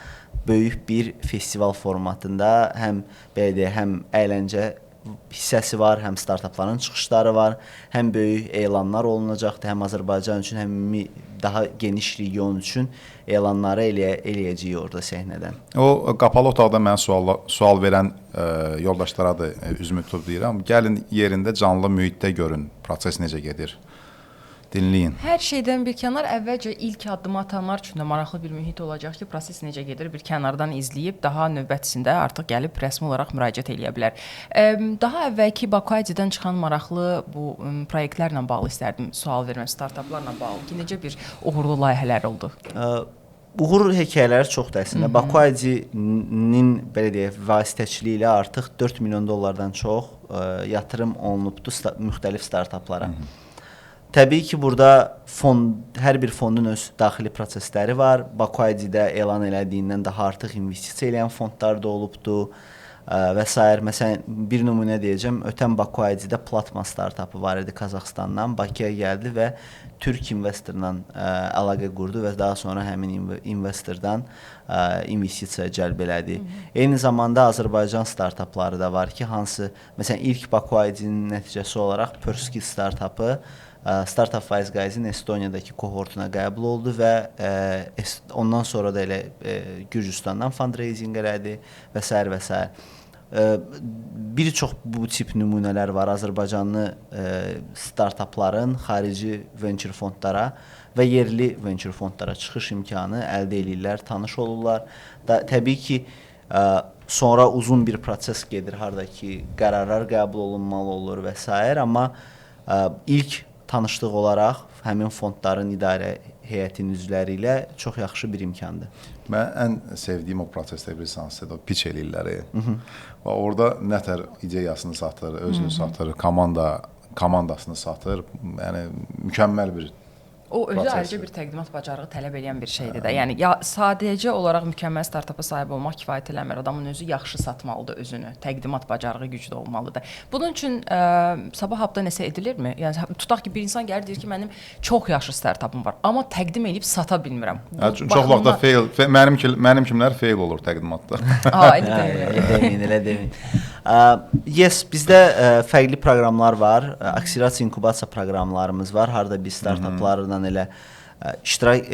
böyük bir festival formatında həm belə deyək, həm əyləncə hissəsi var, həm startapların çıxışları var, həm böyük elanlar olunacaqdır, həm Azərbaycan üçün, həm ümumi daha geniş region üçün elanları eləyəcəyik orada səhnədən. O qapalı otaqda mənə sual verən yoldaşlara da üzümü tutub deyirəm. Gəlin yerində canlı mühitdə görün proses necə gedir. Dinləyin. Hər şeydən bir kənar, əvvəlcə ilk addımı atanlar üçün də maraqlı bir mühit olacaq ki, proses necə gedir, bir kənardan izləyib daha növbətisində artıq gəlib rəsmi olaraq müraciət eləyə bilər. Daha əvvəlki Baku ID-dən çıxan maraqlı bu proyektlərlə bağlı istərdim sual vermək, startaplarla bağlı ki, necə bir uğurlu layihələr oldu? Uğur hekayələri çoxdur əslində. Baku ID-nin belə deyək, vasitəçiliyi ilə artıq 4 milyon dollardan çox yatırım olunubdur müxtəlif startaplara. Təbii ki, burada fond, hər bir fondun öz daxili prosesləri var. Baku ID-də elan elədiyindən daha artıq investisiya eləyən fondlar da olubdur və sair. Məsələn, bir nümunə deyəcəm. Ötən Baku ID-də Platma startapı var idi Qazaxıstandan. Bakıya gəldi və Türk investorla əlaqə qurdu və daha sonra həmin investordan investisiya cəlb elədi. Eyni zamanda Azərbaycan startapları da var ki, hansı, məsələn, ilk Baku ID-nin nəticəsi olaraq Perski startapı Startup Wise Guys-in Estoniyadakı kohortuna qəbul oldu və ondan sonra da elə Gürcüstandan fundraising elədi və sair və sair. Bir çox bu tip nümunələr var Azərbaycanlı startapların xarici venture fondlara və yerli venture fondlara çıxış imkanı əldə eləyirlər, tanış olurlar. Təbii ki, sonra uzun bir proses gedir, harda ki, qərarlar qəbul olunmalı olur və sair, amma ilk tanışlıq olaraq həmin fondların idarə heyətinin üzvləri ilə çox yaxşı bir imkandır. Mən ən sevdiyim o prosesdə bilirsən, o pitch eləyirlər. Və orada nətər ideyasını satır, özünü satır, komandasını satır. Yəni mükəmməl bir O özü ayrıca bir təqdimat bacarığı tələb eləyən bir şeydir də. Yəni ya sadəcə olaraq mükəmməl startapa sahib olmaq kifayət eləmir. Adamın özü yaxşı satmalıdır özünü. Təqdimat bacarığı güclü olmalıdır. Bunun üçün sabah hafta nəsə edilirmi? Yəni tutaq ki, bir insan gəlir deyir ki, mənim çox yaxşı startapım var, amma təqdim eləyib sata bilmirəm. Çox vaxtda fail, mənim kimlər fail olur təqdimatda. Elə deməyin, elə deməyin. Yes, bizdə fərqli proqramlar var. Akselerasiya, inkubasiya proqramlarımız var. Harda biz startaplarla elə iştirak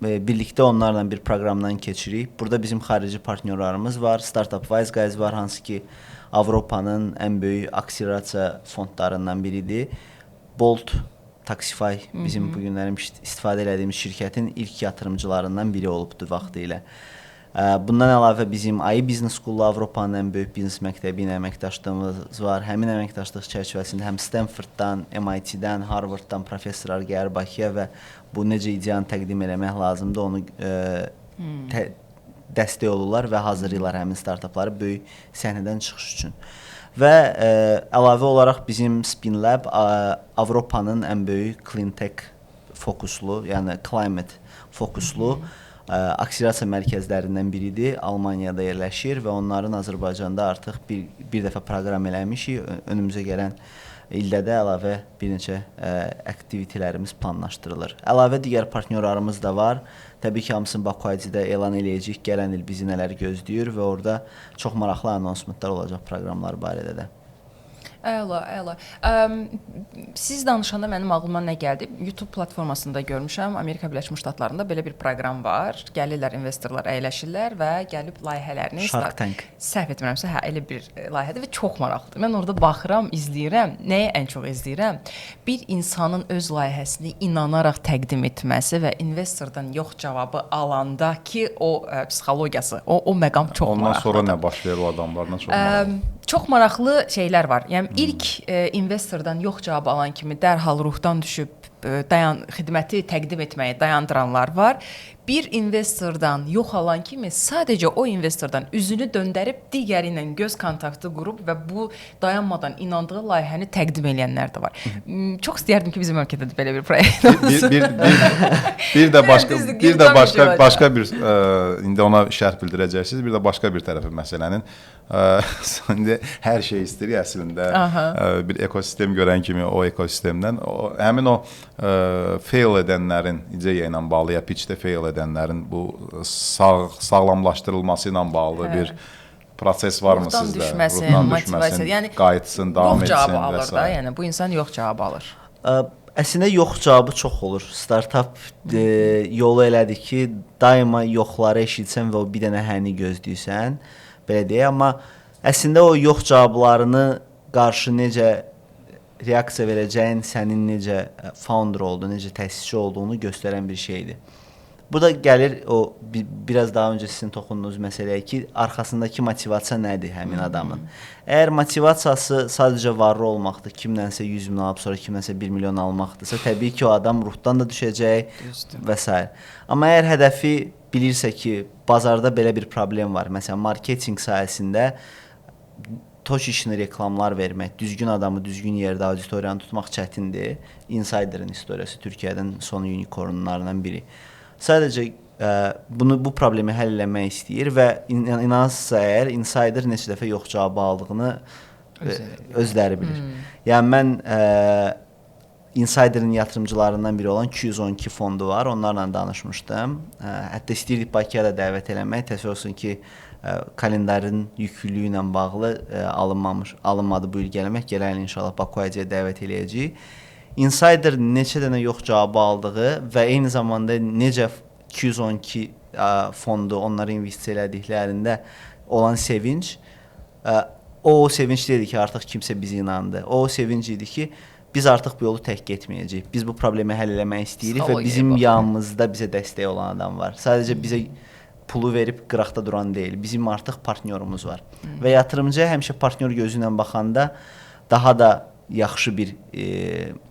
birlikdə onlarla bir proqramdan keçirik. Burada bizim xarici partnyorlarımız var. Startup Wise Guys var, hansı ki Avropanın ən böyük akselerasiya fondlarından biridir. Bolt, Taxify bizim bu günlərin istifadə elədiyimiz şirkətin ilk yatırımcılarından biri olubdu vaxtı ilə. Bundan əlavə bizim AI Business School Avropanın ən böyük biznes məktəbi ilə əməkdaşlığımız var. Həmin əməkdaşlıq çərçivəsində həm Stanforddan, MIT-dən, Harvarddan professorlar gəlir Bakıya və bu necə ideyanı təqdim eləmək lazımdır, onu dəstək olurlar və hazırlayırlar həmin startapları böyük səhnədən çıxış üçün. Və əlavə olaraq bizim Spin Lab Avropanın ən böyük clean tech fokuslu, yəni climate fokuslu akselerasiya mərkəzlərindən biridir. Almaniyada yerləşir və onların Azərbaycanda artıq bir dəfə proqram eləmişik. Önümüzə gələn ildə də əlavə bir neçə aktivitelərimiz planlaşdırılır. Əlavə digər partnyorlarımız da var. Təbii ki, hamısını Baku ID-də elan eləyəcəyik. Gələn il bizi nələr gözləyir və orada çox maraqlı anonsmentlər olacaq proqramlar barədə də. Əla, əla. Siz danışanda mənim ağlıma nə gəldi? YouTube platformasında görmüşəm, Amerika Birləşmiş Ştatlarında belə bir proqram var. Gəlirlər investorlar, əyləşirlər və gəlib layihələrini Shark Tank. Səhv etmirəmsə, hə, elə bir layihədir və çox maraqlıdır. Mən orada baxıram, izləyirəm. Nəyi ən çox izləyirəm? Bir insanın öz layihəsini inanaraq təqdim etməsi və investordan yox cavabı alanda ki, o psixologiyası, o məqam çox Ondan maraqlıdır. Sonra nə baş verir o adamlarla, çox maraqlı. Çox maraqlı şeylər var. Yəni ilk investordan yox cavabı alan kimi dərhal ruhdan düşüb Xidməti təqdim etməyi dayandıranlar var. Bir investordan yox alan kimi sadəcə o investordan üzünü döndərib digəri ilə göz kontaktı qurub və bu dayanmadan inandığı layihəni təqdim eləyənlər də var. Çox istərdim ki, bizim ölkədə də belə bir proyekt olsun. Bir də başqa bir də başqa başqa bir indi ona şərh bildirəcəksiniz. Bir də başqa bir tərəfi məsələnin. İndi hər şey istəyirik əslində. Bir ekosistem görən kimi o ekosistemdən o, həmin o fail edənlərin ideya ilə bağlı ya pitch-də fail edənlərin bu sağlamlaşdırılması ilə bağlı bir proses varmı ruhdan sizdə? Düşməsin, ruhdan motivasiya, yəni qayıtsın, davam yox etsin cavabı alır da, yəni bu insan yox cavabı alır. Əslində yox cavabı çox olur. Startap yolu elədir ki, daima yoxları eşitsən və o bir dənə həni gözləyirsən, belə deyək, amma əslində o yox cavablarını qarşı necə reaksiya verəcəyin, sənin necə founder olduğunu, necə təsisçi olduğunu göstərən bir şeydir. Bu da gəlir o biraz daha öncə sizin toxunduğunuz məsələyə ki, arxasındakı motivasiya nədir həmin adamın? Əgər motivasiyası sadəcə varlı olmaqdır, kimdənsə 100 min alıb sonra kimdənsə 1 milyon almaqdırsa, təbii ki, o adam ruhdan da düşəcək və s. Amma əgər hədəfi bilirsə ki, bazarda belə bir problem var, məsələn, marketinq sahəsində toç işini reklamlar vermək, düzgün adamı düzgün yerdə auditoriyanı tutmaq çətindir. Insider'ın istoriyası Türkiyədən son unicornlarından biri. Sadəcə bu problemi həll eləmək istəyir və inanırsınızsa əgər Insider neçə dəfə yox cavabı aldığını özləri bilir. Yəni mən Insider'ın yatırımcılarından biri olan 212 fondu var. Onlarla danışmışdım. Hətta istəyirdik Bakıya da dəvət eləmək. Təəssüf olsun ki, kalendarın yüklülüyü ilə bağlı alınmadı bu il gəlmək. Gələn il inşallah Bakıya dəvət eləyəcəyik. Insider neçə dənə yox cavabı aldığı və eyni zamanda necə 212 fondu onlara investisiya elədiklərində olan sevinc, o sevinc deyildi ki, artıq kimsə bizi inandı. O sevinc idi ki, biz artıq bu yolu tək getməyəcəyik. Biz bu problemi həll eləmək istəyirik və bizim yanımızda bizə dəstək olan adam var. Sadəcə bizə pulu verib qıraqda duran deyil. Bizim artıq partnyorumuz var. Və yatırımcıya həmişə partnyor gözü ilə baxanda daha da yaxşı bir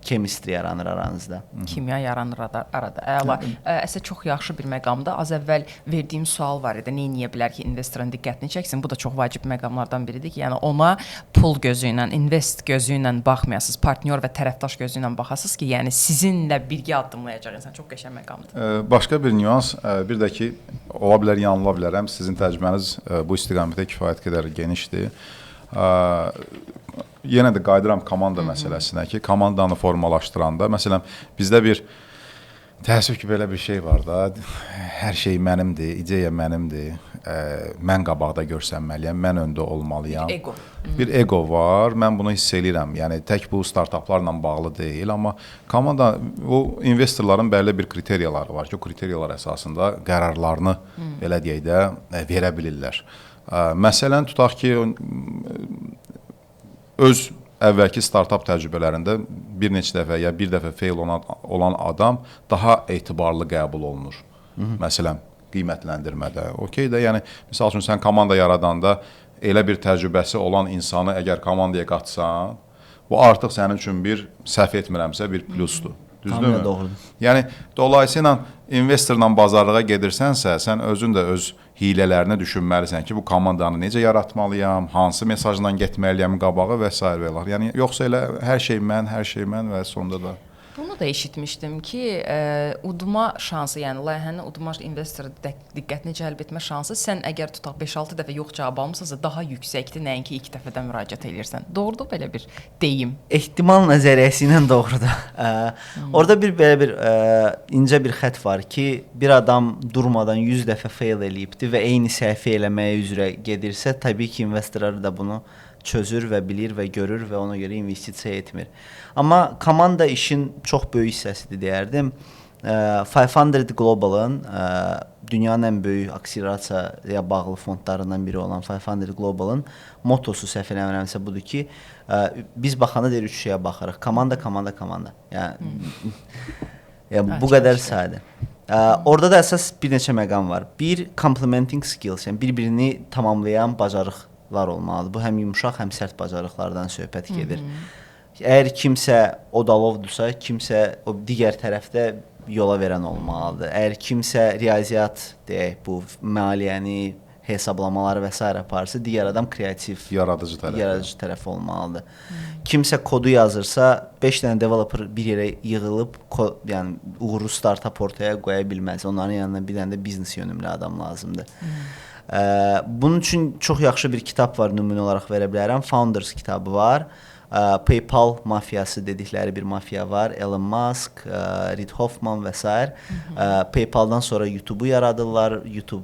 chemistry yaranır aranızda. Kimya yaranır arada. Əla. Əslində çox yaxşı bir məqamdır. Az əvvəl verdiyim sual var idi. Nə edə bilər ki, investorun diqqətini çəksin? Bu da çox vacib məqamlardan biridir ki, yəni ona pul gözü ilə, invest gözü ilə baxmayasınız, partnyor və tərəfdaş gözü ilə baxasınız ki, yəni sizinlə birgə addımlayacaq insan. Çox qəşəng məqamdır. Başqa bir nüans, bir də ki, ola bilər yanıla bilərəm. Sizin təcrübəniz bu istiqamətdə kifayət qədər genişdir. Yenə də qayıdıram komanda məsələsinə ki, komandanı formalaşdıranda, məsələn, bizdə bir təəssüf ki, belə bir şey var da, hər şey mənimdir, ideya mənimdir, mən qabaqda görsənməliyəm, mən öndə olmalıyam. Bir ego. Bir ego var, mən bunu hiss eləyirəm. Yəni tək bu startaplarla bağlı deyil, amma komanda, o investorların bəlli bir kriteriyaları var ki, o kriteriyalar əsasında qərarlarını belə deyək də verə bilirlər. Məsələn, tutaq ki, öz əvvəlki startap təcrübələrində bir neçə dəfə ya bir dəfə fail olan adam daha etibarlı qəbul olunur. Məsələn, qiymətləndirmədə. Okey də, yəni misal üçün sən komanda yaradanda elə bir təcrübəsi olan insanı əgər komandaya qatsan, bu artıq sənin üçün bir səhv etmirəmsə bir plusdur. Düzdürmü? Doğrudur. Yəni dolayısıyla investorla bazarlığa gedirsənsə, sən özün də öz hilələrini düşünməlisən ki, bu komandanı necə yaratmalıyam, hansı mesajla getməliyəm qabağa və sair və ilaxır. Yəni yoxsa elə hər şey mən, hər şey mən və sonda da. Bunu da eşitmişdim ki, udma şansı, yəni layihənin udma investor diqqətini cəlb etmə şansı sən əgər tutaq 5-6 dəfə yox cavab almısansa daha yüksəkdir, nəinki 2 dəfədən müraciət eləyirsən. Doğrudur belə bir deyim? Ehtimal nəzəriyyəsi ilə doğrudur. Orada bir belə bir incə bir xətt var ki, bir adam durmadan 100 dəfə fail eləyibdi və eyni səhvi eləməyə üzrə gedirsə, təbii ki, investorlar da bunu çözür və bilir və görür və ona görə investisiya etmir. Amma komanda işin çox böyük hissəsidir deyərdim. 500 Global'ın dünyanın ən böyük akselerasiyaya bağlı fondlarından biri olan 500 Global'ın mottosu səhv eləmirəmsə budur ki, biz baxanda deyir üç şeyə baxarıq. Komanda, komanda, komanda. Yəni bu qədər sadə. Orada da əsas bir neçə məqam var. Bir, complementing skills, yəni bir-birini tamamlayan bacarıqlar olmalıdır. Bu həm yumşaq, həm sərt bacarıqlardan söhbət gedir. Əgər kimsə odalovdursa, kimsə o digər tərəfdə yola verən olmalıdır. Əgər kimsə riyaziyyat deyək, bu maliyyəni, hesablamaları və sairə aparırsa, digər adam kreativ, yaradıcı tərəf, yaradıcı tərəf olmalıdır. Kimsə kodu yazırsa, 5 dənə developer bir yerə yığılıb, yəni uğurlu startap ortaya qoya bilməz. Onların yanına bir dənə də biznes yönümlü adam lazımdır. Bunun üçün çox yaxşı bir kitab var, nümunə olaraq verə bilərəm. Founders kitabı var. PayPal mafiyası dedikləri bir mafiya var. Elon Musk, Reid Hoffman və sair. PayPaldan sonra YouTube-u yaradırlar. YouTube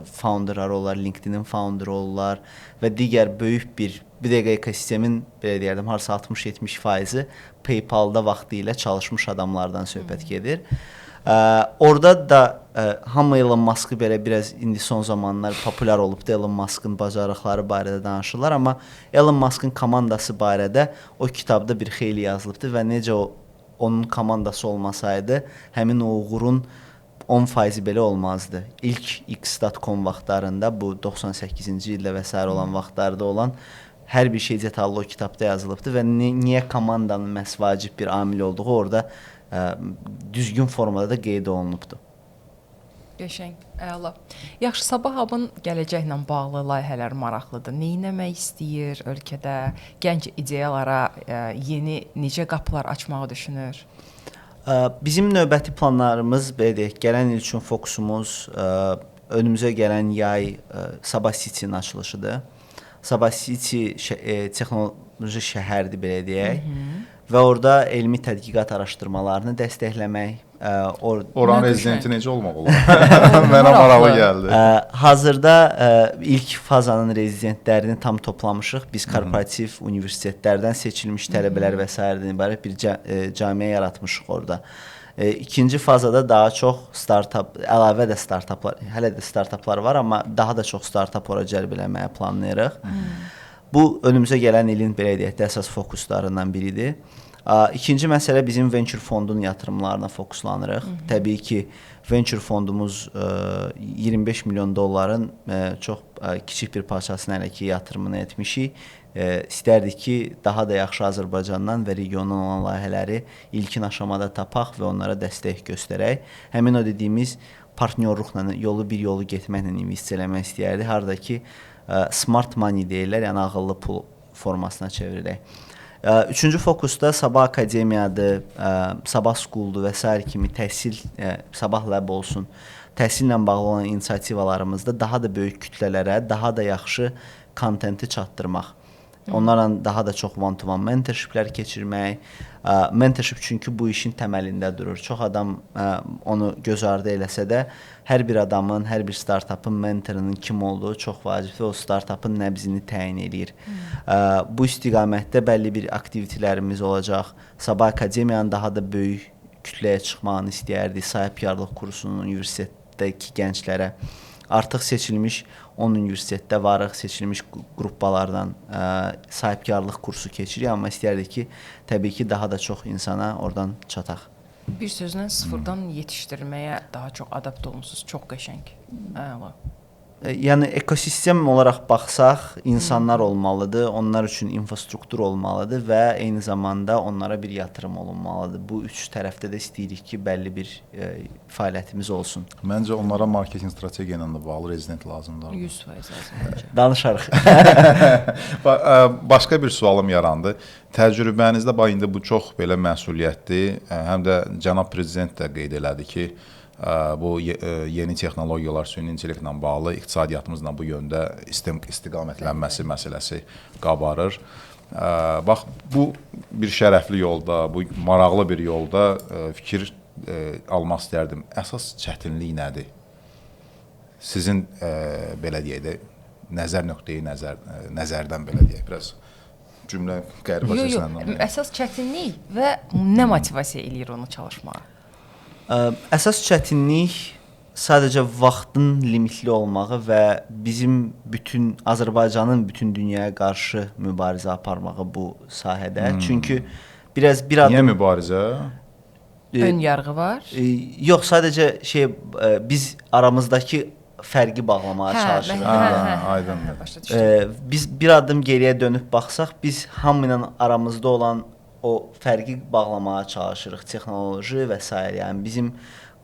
founderları olurlar, LinkedIn-in founderı olurlar və digər böyük bir dəqiqə ekosistemin, belə deyərdim, harasa 60-70%-i PayPal-da vaxtı ilə çalışmış adamlardan söhbət gedir. Orada da hamı Elon Musk'ı belə biraz indi son zamanlar populyar olubdu, Elon Musk'ın bacarıqları barədə danışırlar, amma Elon Musk'ın komandası barədə o kitabda bir xeyli yazılıbdı və necə onun komandası olmasaydı, həmin o uğurun 10% belə olmazdı. İlk X.com vaxtlarında, bu 98-ci ildə və sair olan vaxtlarda olan hər bir şey detallı o kitabda yazılıbdı və niyə komandanın məhz vacib bir amil olduğu orada düzgün formada da qeyd olunubdur. Qəşəng, əla. Yaxşı, Sabah Hub'ın gələcəklə bağlı layihələr maraqlıdır. Nə etmək istəyir ölkədə? Gənc ideyalara yeni necə qapılar açmağı düşünür? Bizim növbəti planlarımız, belə deyək, gələn il üçün fokusumuz önümüzə gələn yay Sabah City-nin açılışıdır. Sabah City texnoloji şəhərdir, belə deyək. Və orada elmi tədqiqat araşdırmalarını dəstəkləmək. Oranın rezidenti necə olmaq olar? Mənə maraqlı gəldi. Hazırda ilk fazanın rezidentlərini tam toplamışıq. Biz korporativ universitetlərdən seçilmiş tələbələr və sairədən ibarət bir camiə yaratmışıq orada. İkinci fazada daha çox startap, əlavə də startaplar, hələ də startaplar var, amma daha da çox startap ora cəlb eləməyə planlayırıq. Bu, önümüzə gələn ilin, belə deyək də, əsas fokuslarından biridir. İkinci məsələ bizim venture fondunun yatırımlarına fokuslanırıq. Təbii ki, venture fondumuz 25 milyon dolların çox kiçik bir parçasını hələ ki yatırımını etmişik. İstərdik ki, daha da yaxşı Azərbaycandan və regiondan olan layihələri ilkin aşamada tapaq və onlara dəstək göstərək. Həmin o dediyimiz partnyorluqla, yolu bir yolu getməklə investisiya eləmək istəyərdik. Harada ki, smart money deyirlər, yəni ağıllı pul formasına çevrilək. Üçüncü fokusda Sabah Akademiyadır, Sabah School'dur və sair kimi təhsil, Sabah Lab olsun, təhsillə bağlı olan inisiativalarımızda daha da böyük kütlələrə, daha da yaxşı kontenti çatdırmaq. Onlarla daha da çox one-to-one mentorshiplər keçirmək. Mentorship çünki bu işin təməlində durur. Çox adam onu göz ardı eləsə də, hər bir adamın, hər bir startapın mentorunun kim olduğu çox vacibdir. O startapın nəbzini təyin eləyir. Bu istiqamətdə bəlli bir aktivitelərimiz olacaq. Sabah Akademiyanın daha da böyük kütləyə çıxmağını istəyərdik. Sahibkarlıq kursunun universitetdəki gənclərə. Artıq seçilmiş 10 universitetdə varıq, seçilmiş qruplardan sahibkarlıq kursu keçirik, amma istəyərdik ki, təbii ki, daha da çox insana oradan çataq. Bir sözlə sıfırdan yetişdirməyə daha çox adapt olmusunuz, çox qəşəng. Əla. Yəni ekosistem olaraq baxsaq, insanlar olmalıdır, onlar üçün infrastruktur olmalıdır və eyni zamanda onlara bir yatırım olunmalıdır. Bu üç tərəfdə də istəyirik ki, bəlli bir fəaliyyətimiz olsun. Məncə onlara marketinq strategiya ilə də bağlı rezident lazımdır. 100% lazım məncə. Danışarıq. Başqa bir sualım yarandı. Təcrübənizdə bax indi bu çox belə məsuliyyətli, həm də cənab prezident də qeyd elədi ki, bu yeni texnologiyalar, süni intellektlə bağlı iqtisadiyyatımızla bu yöndə istiqamətlənməsi məsələsi qabarır. Bax, bu bir şərəfli yolda, bu maraqlı bir yolda fikir almaq istərdim. Əsas çətinlik nədir? Sizin belə deyək də, nəzər nöqteyi nəzərdən belə deyək, biraz cümlə qəribə səsləndi. Əsas çətinlik və nə motivasiya eləyir onu çalışmağa? Əsas çətinlik sadəcə vaxtın limitli olmağı və bizim bütün Azərbaycanın bütün dünyaya qarşı mübarizə aparmağı bu sahədə. Çünki biraz bir adım... Niyə mübarizə? Ön yarğı var? Yox, sadəcə biz aramızdakı fərqi bağlamağa çalışırıq. Aydındır. Başa düşdüm. Biz bir addım geriyə dönüb baxsaq, biz hamı ilə aramızda olan o fərqi bağlamağa çalışırıq, texnoloji və s. Yəni bizim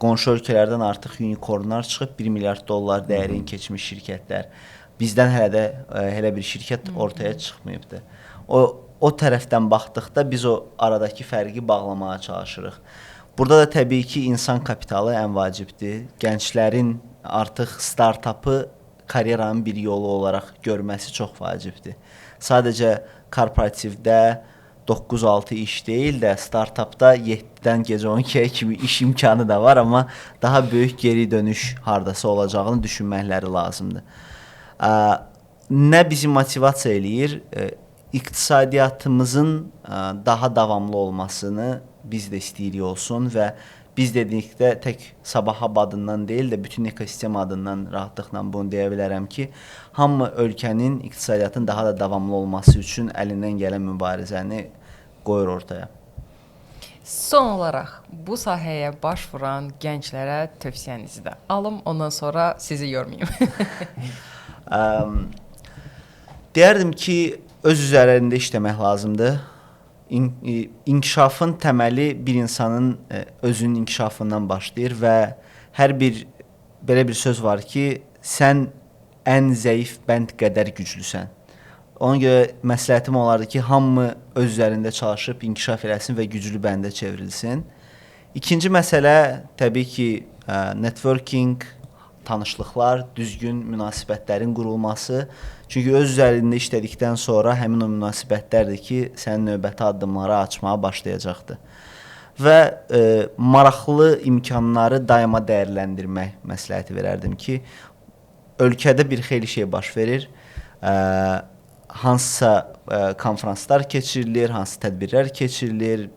qonşu ölkələrdən artıq unicornlar çıxıb 1 milyard dollar dəyərin keçmiş şirkətlər. Bizdən hələ də elə bir şirkət ortaya çıxmayıbdı. O tərəfdən baxdıqda biz o aradakı fərqi bağlamağa çalışırıq. Burada da təbii ki, insan kapitalı ən vacibdir. Gənclərin artıq startapı karyeranın bir yolu olaraq görməsi çox vacibdir. Sadəcə korporativdə 9-6 iş deyil də startapda 7-dən gecə 12-yə kimi iş imkanı da var, amma daha böyük geri dönüş hardasa olacağını düşünməkləri lazımdır. Nə bizi motivasiya eləyir? İqtisadiyyatımızın daha davamlı olmasını biz də istəyirik olsun və biz dedikdə tək Sabah Hub adından deyil də bütün ekosistem adından rahatlıqla bunu deyə bilərəm ki, hamı ölkənin iqtisadiyyatının daha da davamlı olması üçün əlindən gələn mübarizəni qoyur ortaya. Son olaraq bu sahəyə baş vuran gənclərə tövsiyənizi də alım, ondan sonra sizi yormayım. Deyərdim ki, öz üzərində işləmək lazımdır. İnkişafın təməli bir insanın özünün inkişafından başlayır və hər bir belə bir söz var ki, sən ən zəif bənd qədər güclüsən. Ona görə məsləhətim olardı ki, hamı öz üzərində çalışıb inkişaf eləsin və güclü bəndə çevrilsin. İkinci məsələ təbii ki, networking, tanışlıqlar, düzgün münasibətlərin qurulması. Çünki öz üzərində işlədikdən sonra həmin o münasibətlərdir ki, sənin növbəti addımları açmağa başlayacaqdır. Və maraqlı imkanları daima dəyərləndirmək məsləhəti verərdim ki, ölkədə bir xeyli şey baş verir. Hansısa konfranslar keçirilir, hansı tədbirlər keçirilir,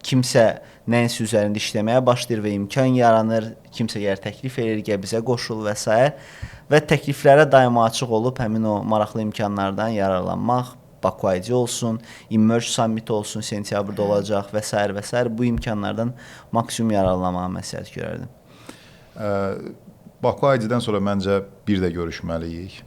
kimsə nəyinsə üzərində işləməyə başlayır və imkan yaranır, kimsə gəlir təklif edir, gəl bizə qoşul və s. Və təkliflərə daima açıq olub həmin o maraqlı imkanlardan yararlanmaq, Baku ID olsun, Emerge Summit olsun, sentyabrda olacaq və s. və s. Bu imkanlardan maksimum yararlanmağı məsləhət görərdim. Baku ID-dən sonra məncə bir də görüşməliyik.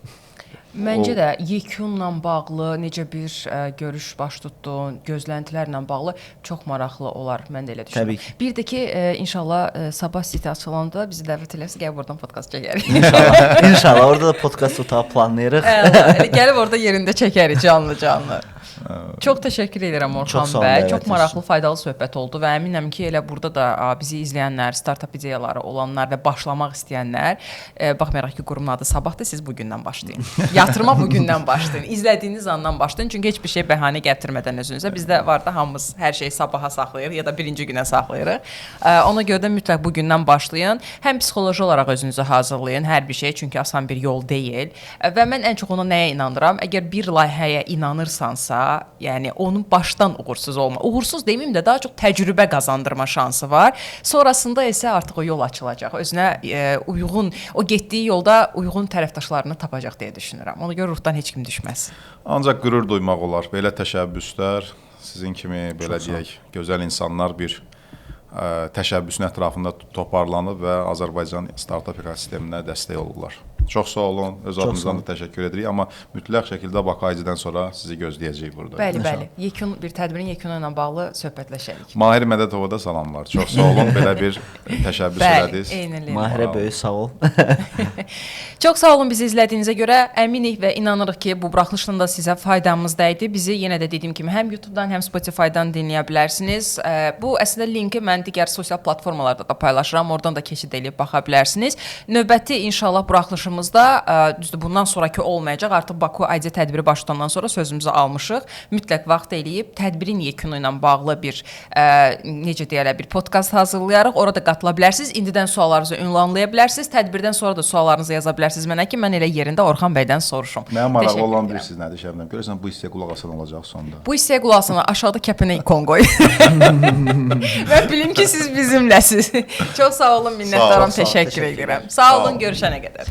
Məncə də yekunla bağlı necə bir görüş baş tutdu, gözləntilərlə bağlı çox maraqlı olar. Mən də elə düşünürəm. Bir də ki, inşallah Sabah City açılanda bizi dəvət eləsə, gəlib oradan podkast çəkərik. İnşallah. İnşallah orada da podkast otağı planlayırıq. Elə gəlib orada yerində çəkərik canlı-canlı. Çox təşəkkür edirəm Orxan bəy. Çox maraqlı, faydalı söhbət oldu və əminəm ki, elə burada da bizi izləyənlər, startap ideyaları olanlar və başlamaq istəyənlər, baxmayaraq ki, qurumun adı Sabahdır, siz bugündən başlayın. Yatırıma bugündən başlayın. İzlədiyiniz andan başlayın. Çünki heç bir şey bəhanə gətirmədən özünüzə. Bizdə var da hamımız hər şeyi sabaha saxlayırıq ya da birinci günə saxlayırıq. Ona görə də mütləq bugündən başlayın. Həm psixoloji olaraq özünüzü hazırlayın hər bir şey, çünki asan bir yol deyil. Və mən ən çox ona nəyə inanıram? Əgər bir layihəyə inanırsansa, yəni onun başdan uğursuz olma. Uğursuz deməyim də daha çox təcrübə qazandırma şansı var. Sonrasında isə artıq o yol açılacaq. Özünə uyğun, o getdiyi yolda uyğun tərəfdaşlarını tapacaq deyə düşünürəm. Ona görə ruhdan heç kim düşməz. Ancaq qürur duymaq olar. Belə təşəbbüslər, sizin kimi belə deyək, gözəl insanlar bir təşəbbüsün ətrafında toparlanıb və Azərbaycan startap ekosisteminə dəstək olurlar. Çox sağ olun. Öz adımızdan da təşəkkür edirik, amma mütləq şəkildə Baku ID-dən sonra sizi gözləyəcəyik burada. Bəli, bəli. Yekun bir tədbirin yekunu ilə bağlı söhbətləşərik. Mahir Mədətova da salamlar. Çox sağ olun. Belə bir təşəbbüs elədiniz. Mahirə böyük sağ ol. Çox sağ olun bizi izlədiyinizə görə. Əminik və inanırıq ki, bu buraxılışla da sizə faydamız dəydi. Bizi yenə də dediyim kimi həm YouTube-dan, həm Spotify-dan dinləyə bilərsiniz. Bu əslində linki mən digər sosial platformalarda da paylaşıram. Oradan da keçid eləyib baxa bilərsiniz. Növbəti inşallah buraxılışımızda, düzdür, bundan sonrakı olmayacaq. Artıq Baku ID tədbiri baş tutandan sonra sözümüzü almışıq. Mütləq vaxt eləyib tədbirin yekunu ilə bağlı bir necə deyərlər, bir podkast hazırlayarıq. Orada qatıla bilərsiniz. İndidən suallarınızı ünvanlaya bilərsiniz. Tədbirdən sonra da suallarınızı yaza bilərsiniz mənə ki, mən elə yerində Orxan bəydən soruşum. Mənə maraqlı olan bilirsiniz nədir Şəbnəm? Görəsən bu hissəyə qulaq asan olacaq sonda. Bu hissəyə qulaq asan aşağıda kəpənək ikon qoy. Mən bilim ki, siz bizimləsiniz. Çox sağ olun, minnətdaram, təşəkkür edirəm. Sağ olun, görüşənə qədər.